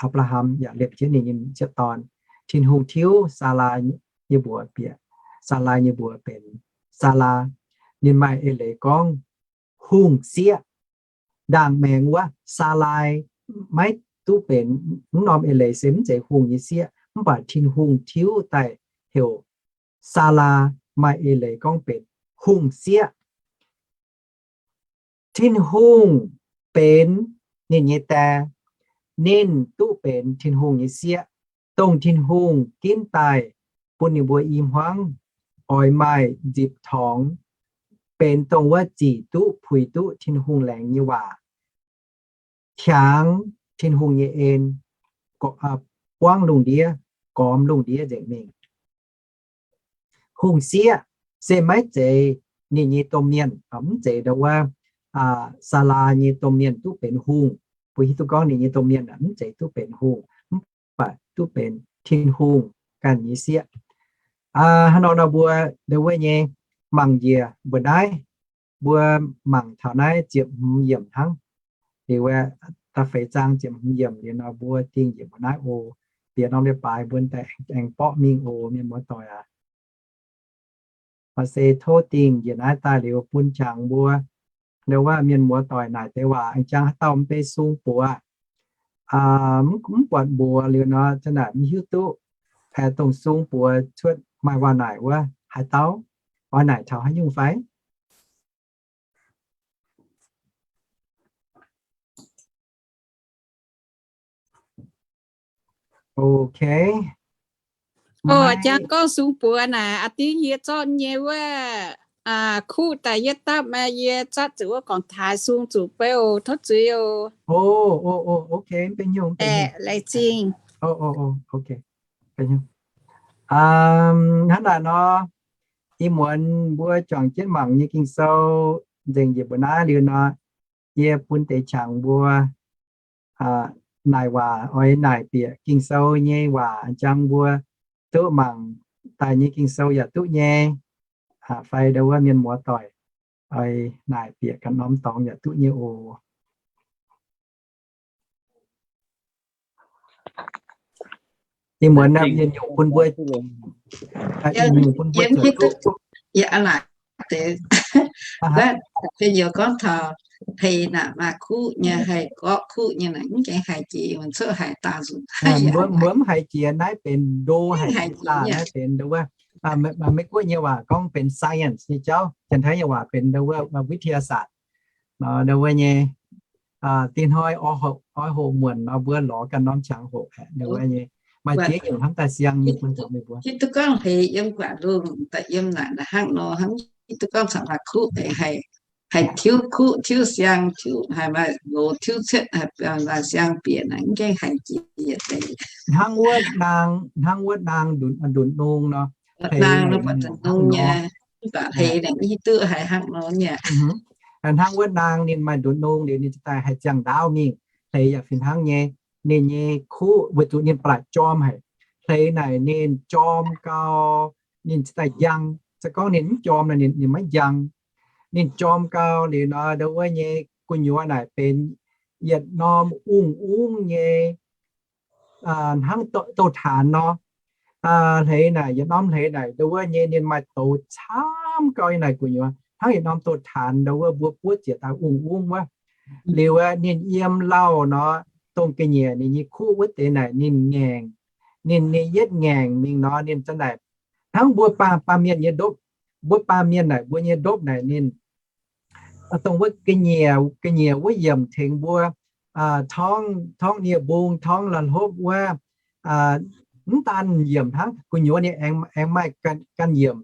Apc^laa^ham yaac liepc jienv ninh nyei m'sieqv dorn. Tin-Hungh tiuv Saalaa nyei mbuox bieqc, Saalaa nyei mbuox benx Saalaa. Ninh maaih eix leiz gorngv hungh sieqv. Ndaangc maengx wuov Saalaa maiv duqv benx, mv norm eix leiz se mv zeiz hungh nyei sieqv, mv baac Tin-Hungh tiuv daaih heuc Saalaa maaih eix leiz gorngv benx hungh sieqv. Tin-Hungh benx ninh nyei die, ninh duqv benx Tin-Hungh nyei sieqv, dongh Tin-Hungh ginv daaih bun ninh mbuo i hmuangv oix maaih nzipc torngx, benx dongh wuov zic duqv puix duqv Tin-Hungh laengz nyei waac, hiaangx Tin-Hungh nyei en, buangv lungh ndiev, gormx lungh ndiev nzengc mingh. Hungh sieqv se maiv zeiz ninh nyei domh mienh, mv zeiz ndau wuov Saalaa nyei domh mienh duqv benx hungh. Mbuo hiuv duqv gorngv ninh nyei domh mienh mv zeiz duqv benx hungh, mv baac duqv benx Tin-Hungh ganh nyei sieqv. Hnangv nor nor mbuo ndau wuov nyei mangc njiec mbuo naaiv, mbuo mangc taux naaiv ziepc hmz yiemc hnangv. Liuz wuov da'feix zaang ziepc hmz yiemc liuz nor mbuo dingh njiec mbuo naaiv oc. Bieqc norm leiz-baaix mbuo daaih aengx borqv mingh oc, mienh muoz-doic aac. Maaih se tov dingh njiec naaiv daaih liuz bun qangx mbuo, ndau wuov mienh muoz-doic naaic deix waac aengx jangx haaix dauh mv bei sung buoz, mv buatc mbuox liuz nor, zanc naaic mv hiuv duqv dongh sung buoz cuotv maaih waac naaic wuov haaix dauh, oix naaic taux haaix nyungc fai? Ok. Jangx gorngv sung buoz naaic, a'dingh yie zorqv nyei wuov kuv daaih yie dapv, yie zatv zuqc wuov gorngv taaix sung zuqc beu, tov zuiz oc. Ok, mv benx haaix nyungc, mv benx haaix nyungc. Laengz zingh. Ok. Hnangv naaic nor, ih muonz mbuo juangc jienv mangc nyei Ging-Sou nzengc njiec mbuo naaiv liuz nor, yie bun deix qangx mbuo naaic waac, oix naaic bieqc Ging-Sou nyei waac jangx mbuo duqv mangc daaih nyei Ging-Sou yaac duqv nyei, fai ndo wuov mienh muoz doic oix naaic bieqc ganh norm dorngx yaac duqv nyei oc. Ih muonz naaiv yie nyungc bun mbuo, yie nyungc bun mbuo zuotc duqv. Gorngv taux hei naaic maaih kuqv nyei, haih gorqv kuqv nyei naaic, mv gaengh haiz jiex, mbuo mv haiz jiex naaiv benx ndo haic, naaiv benx ndo wuov, Meiv Guoqv nyei waac gorngv benx science nyei jauv, Janx-Taiv nyei waac benx ndo wuov วิทยาศาสตร์. Ndo wuov nyei, dinh hnoi oix hoqc muonc nor mbuo lorz ganh norm qangx hoqc aqv. Ndo wuov nyei, maaih ziex nyungc hnamv daaih siang nyei bun taux meih mbuo. Hiuv duqv gorngv hleix yiem guaax lungh daaih yiem naaic hnangv nor hnangv, hiuv duqv gorngv caux maaih kuqv, haih tiuv kuqv tiuv siang, tiuv haaix maaih loz tiuv cuotv, maaih siang bieqc naaic, mv gaengh haiz jiex deix. Hnangv wuov naang, hnangv wuov naang nduqc nungh nor, naang nor buatc nduqc nungh nyei, mv baac hleix naaic mv hiuv duqv haiz hnangv nor nyei. Hnangv wuov naang ninh maaih nduqc nungh liuz ninh daaih haih ziangh ndaauv mingh. Hleix yaac fih hnangv nyei, ninh nyei kuqv weic zuqc ninh ba'laqc jorm haic. Hleix naaic ninh jorm gau, ninh daaih njang. Se gorngv ninh mv jorm nor ninh maiv njang. Ninh jorm gau liuz nor, ndo wuov nyei gu'nyuoz naaic benx yietc norm ungh ungv nyei, hnangv douh taanx nor. Hleix naaic, yietc norm hleix naaic, ndo wuov nyei ninh maaih douz camv gau nyei naaic gu'nyuoz, hnangv yietc norm douh taanx ndo wuov mbuo buov ziec daaih ungh ungv wuov. Liuz ninh yiem lauh nor, dongh ga'nyiec ninh nyei kuqv wuov deix naaic ninh ngaengc, ninh, ninh yietv ngaengc mingh nor ninh za'naaic hnangv mbuo baamh, baamh mienh nyei ndopv. Mbuo baamh mienh naaic, mbuo nyei ndopv naaic ninh dongh wuov ga'nyiec, ga'nyiec wuov yiemc tengx mbuo torngv, torngv nie-mbung, torngv la'hlopv wuov, mv daan yiemc hnangv, gu'nyuoz ninh aengx, aengx maaih ganh yiemc.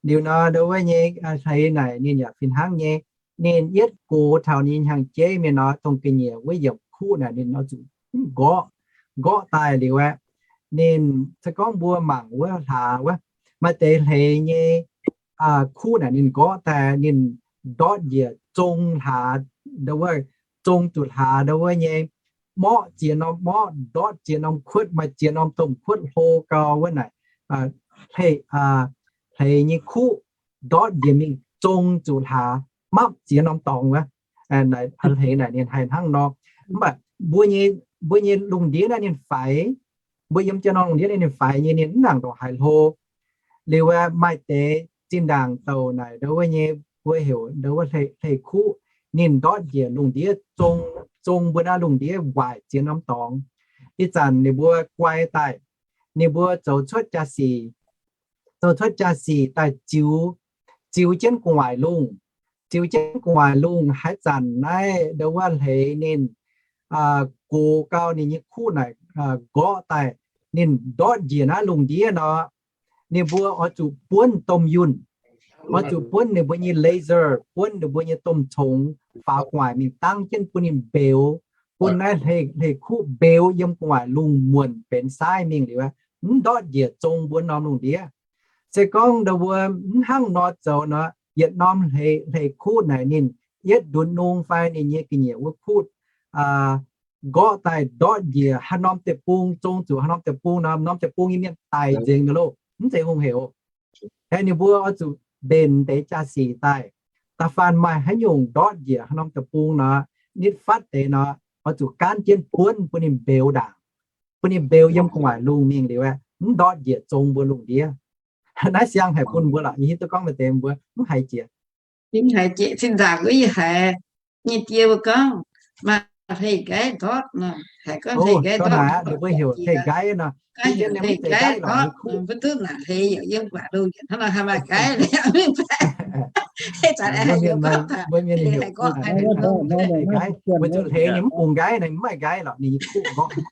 Liuz nor, ndo wuov nyei hleix naaic ninh yaac fih hnangv nyei. Ninh yietv gox taux ninh hnyangx-jeiv mingh nor, dongh ga'nyiec wuov yiemc kuqv naaic ninh oix zuqc nqorqv, nqorqv daaih liuz aeqv, ninh se gorngv mbuo mangc wuov hlaax wuov, maaih deix hleix nyei kuv naaic ninh nqorqv daaih, ninh ndortv njiec zong hlaax, ndo wuov, zong zuqc hlaax ndo wuov nyei, morqv ziex norm morqv, ndortv ziex norm kuotv, maaih ziex norm domh kuotv hlo gau wuov naaic, hleix nyei kuv ndortv njiec mingh zong zuqc hlaax, mapv ziex norm dorngx wuov. Hleix naaic ninh haih hnangv nor. Mv baac mbuo nyei, mbuo nyei lungh ndiev naaiv ninh faix, mbuo yiem jienv norm lungh ndiev naaiv ninh faix nyei, ninh mv nangc ndongc haaix hlo. Liuz maaih deix zinh ndaangc douc naaic ndo wuov nyei, mbuo heuc ndo wuov hleix kuv, ninh ndortv njiec lungh ndiev zong, zong mbuo naaiv lungh ndiev waaic ziex norm dorngx. Ih zanc ninh mbuo guai daaih, ninh mbuo zoux cuotv jaa-sic, zoux cuotv jaa-sic daaih ziux, ziux jienv gu'nguaaic lungh, ziux jienv gu'nguaaic lungh. Haaix zanc naaiv ndo wuov hleix ninh gox gau, ninh nyei kuv naaic nqorqv daaih, ninh ndortv njiec naaiv lungh ndiev nor, ninh mbuo oix zuqc buonv domh yunh, oix zuqc buonv ninh mbuo nyei laser, buonv ninh mbuo nyei domh congx faaux gu'nguaaic mingh dangv jienv bun ninh mbeux, bun naaiv hleix kuv mbeux yiem gu'nguaaic lungh muonc benx saaiv mingh liuz, mv ndortv njiec zong mbuo norm lungh ndiev. Se gorngv ndo mbuo mv hnangv nor zoux nor, yietc norm hleix kuv naaic ninh yietv ndutc nungh fai ninh nyei ga'nyiec wuov kuv nqorqv daaih ndortv njiec haaix norm deic-bung, zong zuqc haaix norm deic-bung nor, norm deic-bung nyei mienh daic nzengc nor loh, mv zeiz hungh heuc. Aeqv, ninh mbuo oix zuqc mbenc deix jaa-sic daaih. Da'faanh maaih haaix nyungc ndortv njiec haaix norm deic-bung nor, nitv fatv deix nor, oix zuqc gaanv jienv buonv bun ninh mbeux ndaangc, bun ninh mbeux yiem gu'nguaaic lungh mingh liuz aeqv, mv ndortv njiec zong mbuo lungh ndiev. Naaiv siang haic bun mbuo lorqc, yie hiuv duqv gorngv maaih deix mbuo mv haiz jiex. Mv haiz jiex, zinh ndaangc wuov yie haiz nyei die mbuo gorngv, maaih hleix nqaiv ndortv nor, haiz gorngv hleix nqaiv ndortv, ninh mbuo heuc hleix nqaiv nor, hleix nqaiv ndortv, mbuo duqv naaic hleix yiem gu'nguaaic lungh yietc hnangv nor haih maaih nqaiv. Mbuo mienh heuc hleix nqaiv, weic zuqc hleix ninh mv bungx nqaiv, ninh mv maaih nqaiv lorqc, ninh nyei kuv nqorngv.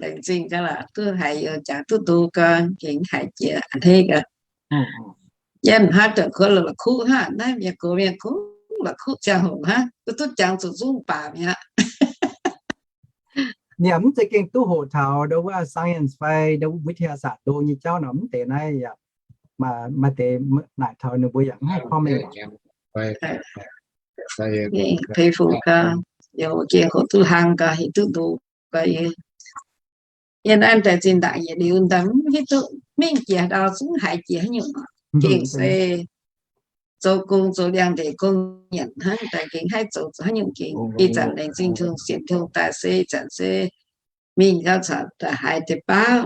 Laengz zingh gaax lorqc, duqv haiz youh jaax duqv ndu gau, gengh haiz jiex a'hneiv gaax. Yie hnamv dongh kuv la'kuqv hnangv naaiv, mienh gox mienh kungx la'kuqv ziangh hoc hnangv, duqv duqv jangx zuqc zungv baac mi'aqv. Ninh mv zeiz gengh duqv hoqc taux ndo wuov science fai ndo wuov วิทยาศาสตร์ ndo nyei jauv nor, mv deix naaiv yaac maaih deix naaic taux ninh mbuo yaac mv haih comment. Peix fu gau, youz gengh hoqc duqv hlang gau, hiuv duqv ndu gau. Yie naaiv daaih zinh ndaangc yietc liuz daaih mv hiuv duqv mingh jiex ndau zungv haiz jiex haaix nyungc. Gengh se zoux gong zoux liangx-ndeic gong nyanc hnangv, daaih gengh haih zoux haaix nyungc gengh. Ih zanc laengz zingh Tin-Hungh, sienx Tin-Hungh daaih se ih zanc se mingh gau caux daaih haiz deix baav,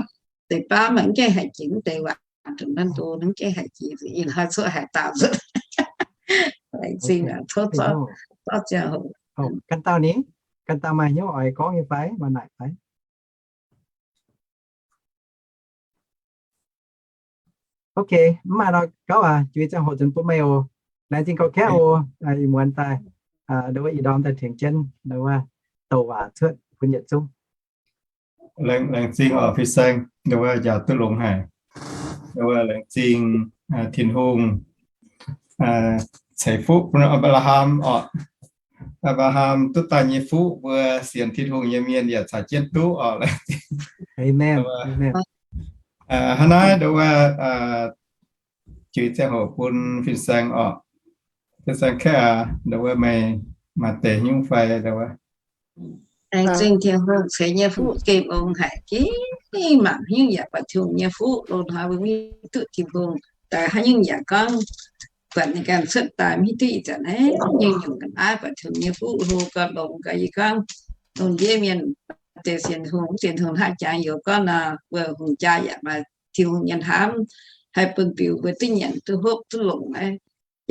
deix baav maaih mv gaengh haiz jiex, mv deix waac dongh hnangv ndo mv gaengh haiz jiex, ih hnoi cuotv haaix dauh nzunc. Laengz zingh aqv, tov zorqv ziangh hoc. Gan dauh ni, gan dauh maaih hnyouv oix gorngv nyei fai, maaih naaic fai? Ok, mv maaih nor gauv aac, juiz ziangh hoc nzunc bun meih oc. Laengz zingh gauh kaeqv oc, ih muonz daaih, nduov ih ndorm daaih tengx jienv nduov douc waac cuotv bun yietc zungv. Laengz zingh oc, fin-saeng, nduov njaaux duqv longx haic. Nduov laengz zingh Tin-Hungh ceix fuqv bun Apc^laa^ham oc. Apc^laa^ham duqv daaih nyei fuqv, mbuo sienx Tin-Hungh nyei mienh yaac caux jienv duqv oc. Hnangv naaiv nduov juiz ziangh hoc bun fin-saeng oc. Fin-saeng kaeqv aac, nduov meih maaih deix nyungc fai nduov? Laengz zingh Tin-Hungh ceix nyei fuqv gengh longx haic, gengh mangc haaix nyungc yaac buatc Tin-Hungh nyei fuqv. Loz-hnoi mbuo mv hiuv duqv Tin-Hungh daaih haaix nyungc yaac gorngv buatc ninh ganh cuotv daaih mv hiuv duqv ih zanc naaiv nyungc-nyungc ga'naaiv buatc Tin-Hungh nyei fuqv hlo gau, longx gau. Yie gorngv lungh ndiev mienh deix sienx Tin-Hungh, sienx Tin-Hungh hnangv jangx youz gorngv nor, mbuo hungh jaa yaac maaih Tin-Hungh nyei hnamv haih bun biux mbuo duqv nyanc duqv hopv duqv longc,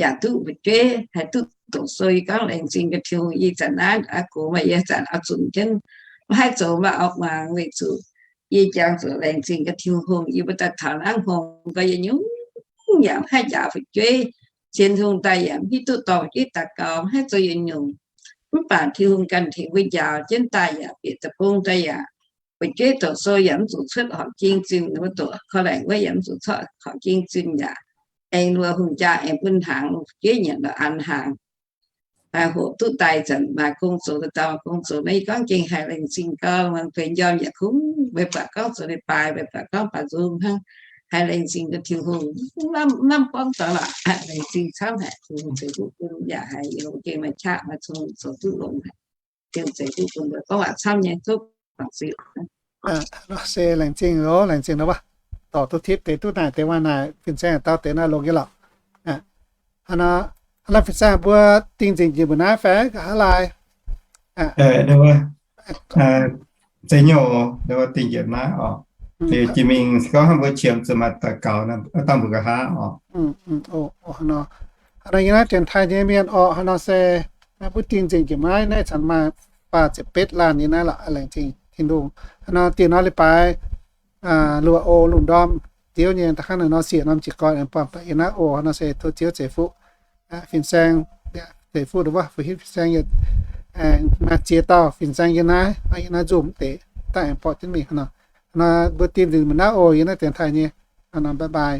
yaac duqv fu'jueiv, haih duqv doqc sou. Yie gorngv laengz zingh gaax Tin-Hungh. Ih zanc naaiv aqv, gox maaih yie zanc oix zunc jienv mv haih zoux maaih oix muangx weic zuqc yie jangx zuqc laengz zingh gaax Tin-Hungh. Yie mbuo daaih taux naaiv hngongx gau, yie nyungc yaac mv haih njaaux fu'jueiv. Sienx Tin-Hungh daaih yaac mv hiuv duqv dorh fu'jueiv daux gaux, mv haih zoux yietc nyungc. Mv baac Tin-Hungh ganh tengx mbuo njaaux jienv daaih yaac bieqc deic-bung daaih yaac fu'jueiv doqc sou yaac mv zuqc cuotv horqc ging zinh, mbuo doqc korv-laengc wuov yaac mv zuqc cuotv horqc ging zinh yaac aengx luoqc hungh jaa aengx bun hnaangx, fu'jueiv nyanc lorz an hnaangx. Hoqc duqv daaih zanc maaih gong zoux, daaih maaih gong zoux naaiv, yie gorngv gengh haiz laengz zingh gau. Muangx benx njormh yaac kungx, meih buatc gorngv zoux leiz-baaix, meih buatc gorngv baac nzung hnangv, haiz laengz zingh gaax Tin-Hungh. Lamh lamh gorngv zoux lorqc, laengz zingh camv haic. Tin-Hungh ceix fuqv bun yaac haiz yie gengh maaih qaqv maaih cong zoux duqv longx haic. Tin-Hungh ceix fuqv bun mbuo gorngv waac camv nyei, tov bangc zuiz. Nor se laengz zingh oc, laengz zingh nor wuov. Dorh duqv tipv deix duqv naaic deix waac naaic, fin-saeng dau deix naaiv longx nyei lorqc. Hnangv nor, hnangv nor fin-saeng mbuo dingh nzengc njiec mbuo naaiv fai nqa'haav laai? Zeiz nyouh, dingh njiec naaiv oc. Jiex mingh gorngv hnangv mbuo qiemx zuqc maaih daux gaux, dangh mbuo nqa'haav oc. Hnangv nor, yie naaiv dienx taaih nyei mienh orqc, hnangv nor se naaiv mbuo dingh nzengc njiec maiv naaiv caux maaih faah ziepc betv laanh nyei naaiv lorqc, laengz zingh Tin-Hungh. Hnangv nor dieh nor leiz-baaix luoqc oc, lungh ndorm ziouv nyei da'hnangv naaiv nor siec norm jiez gorn aengx buangh daaih yie naaiv oc. Hnangv nor se tov Ziouv ceix fuqv fin-saeng, ceix fuqv nduov wuov, fu-hitv fin-saeng yie, maaih ziex dauh fin-saeng yie naaiv, yie naaiv nzunc deix daaih aengx borqv jienv mingh hnangv nor. Hnangv nor mbuo dingh nzengc mbuo naaiv oc, yie naaiv dienx taaih nyei. Hnangv nor bye bye.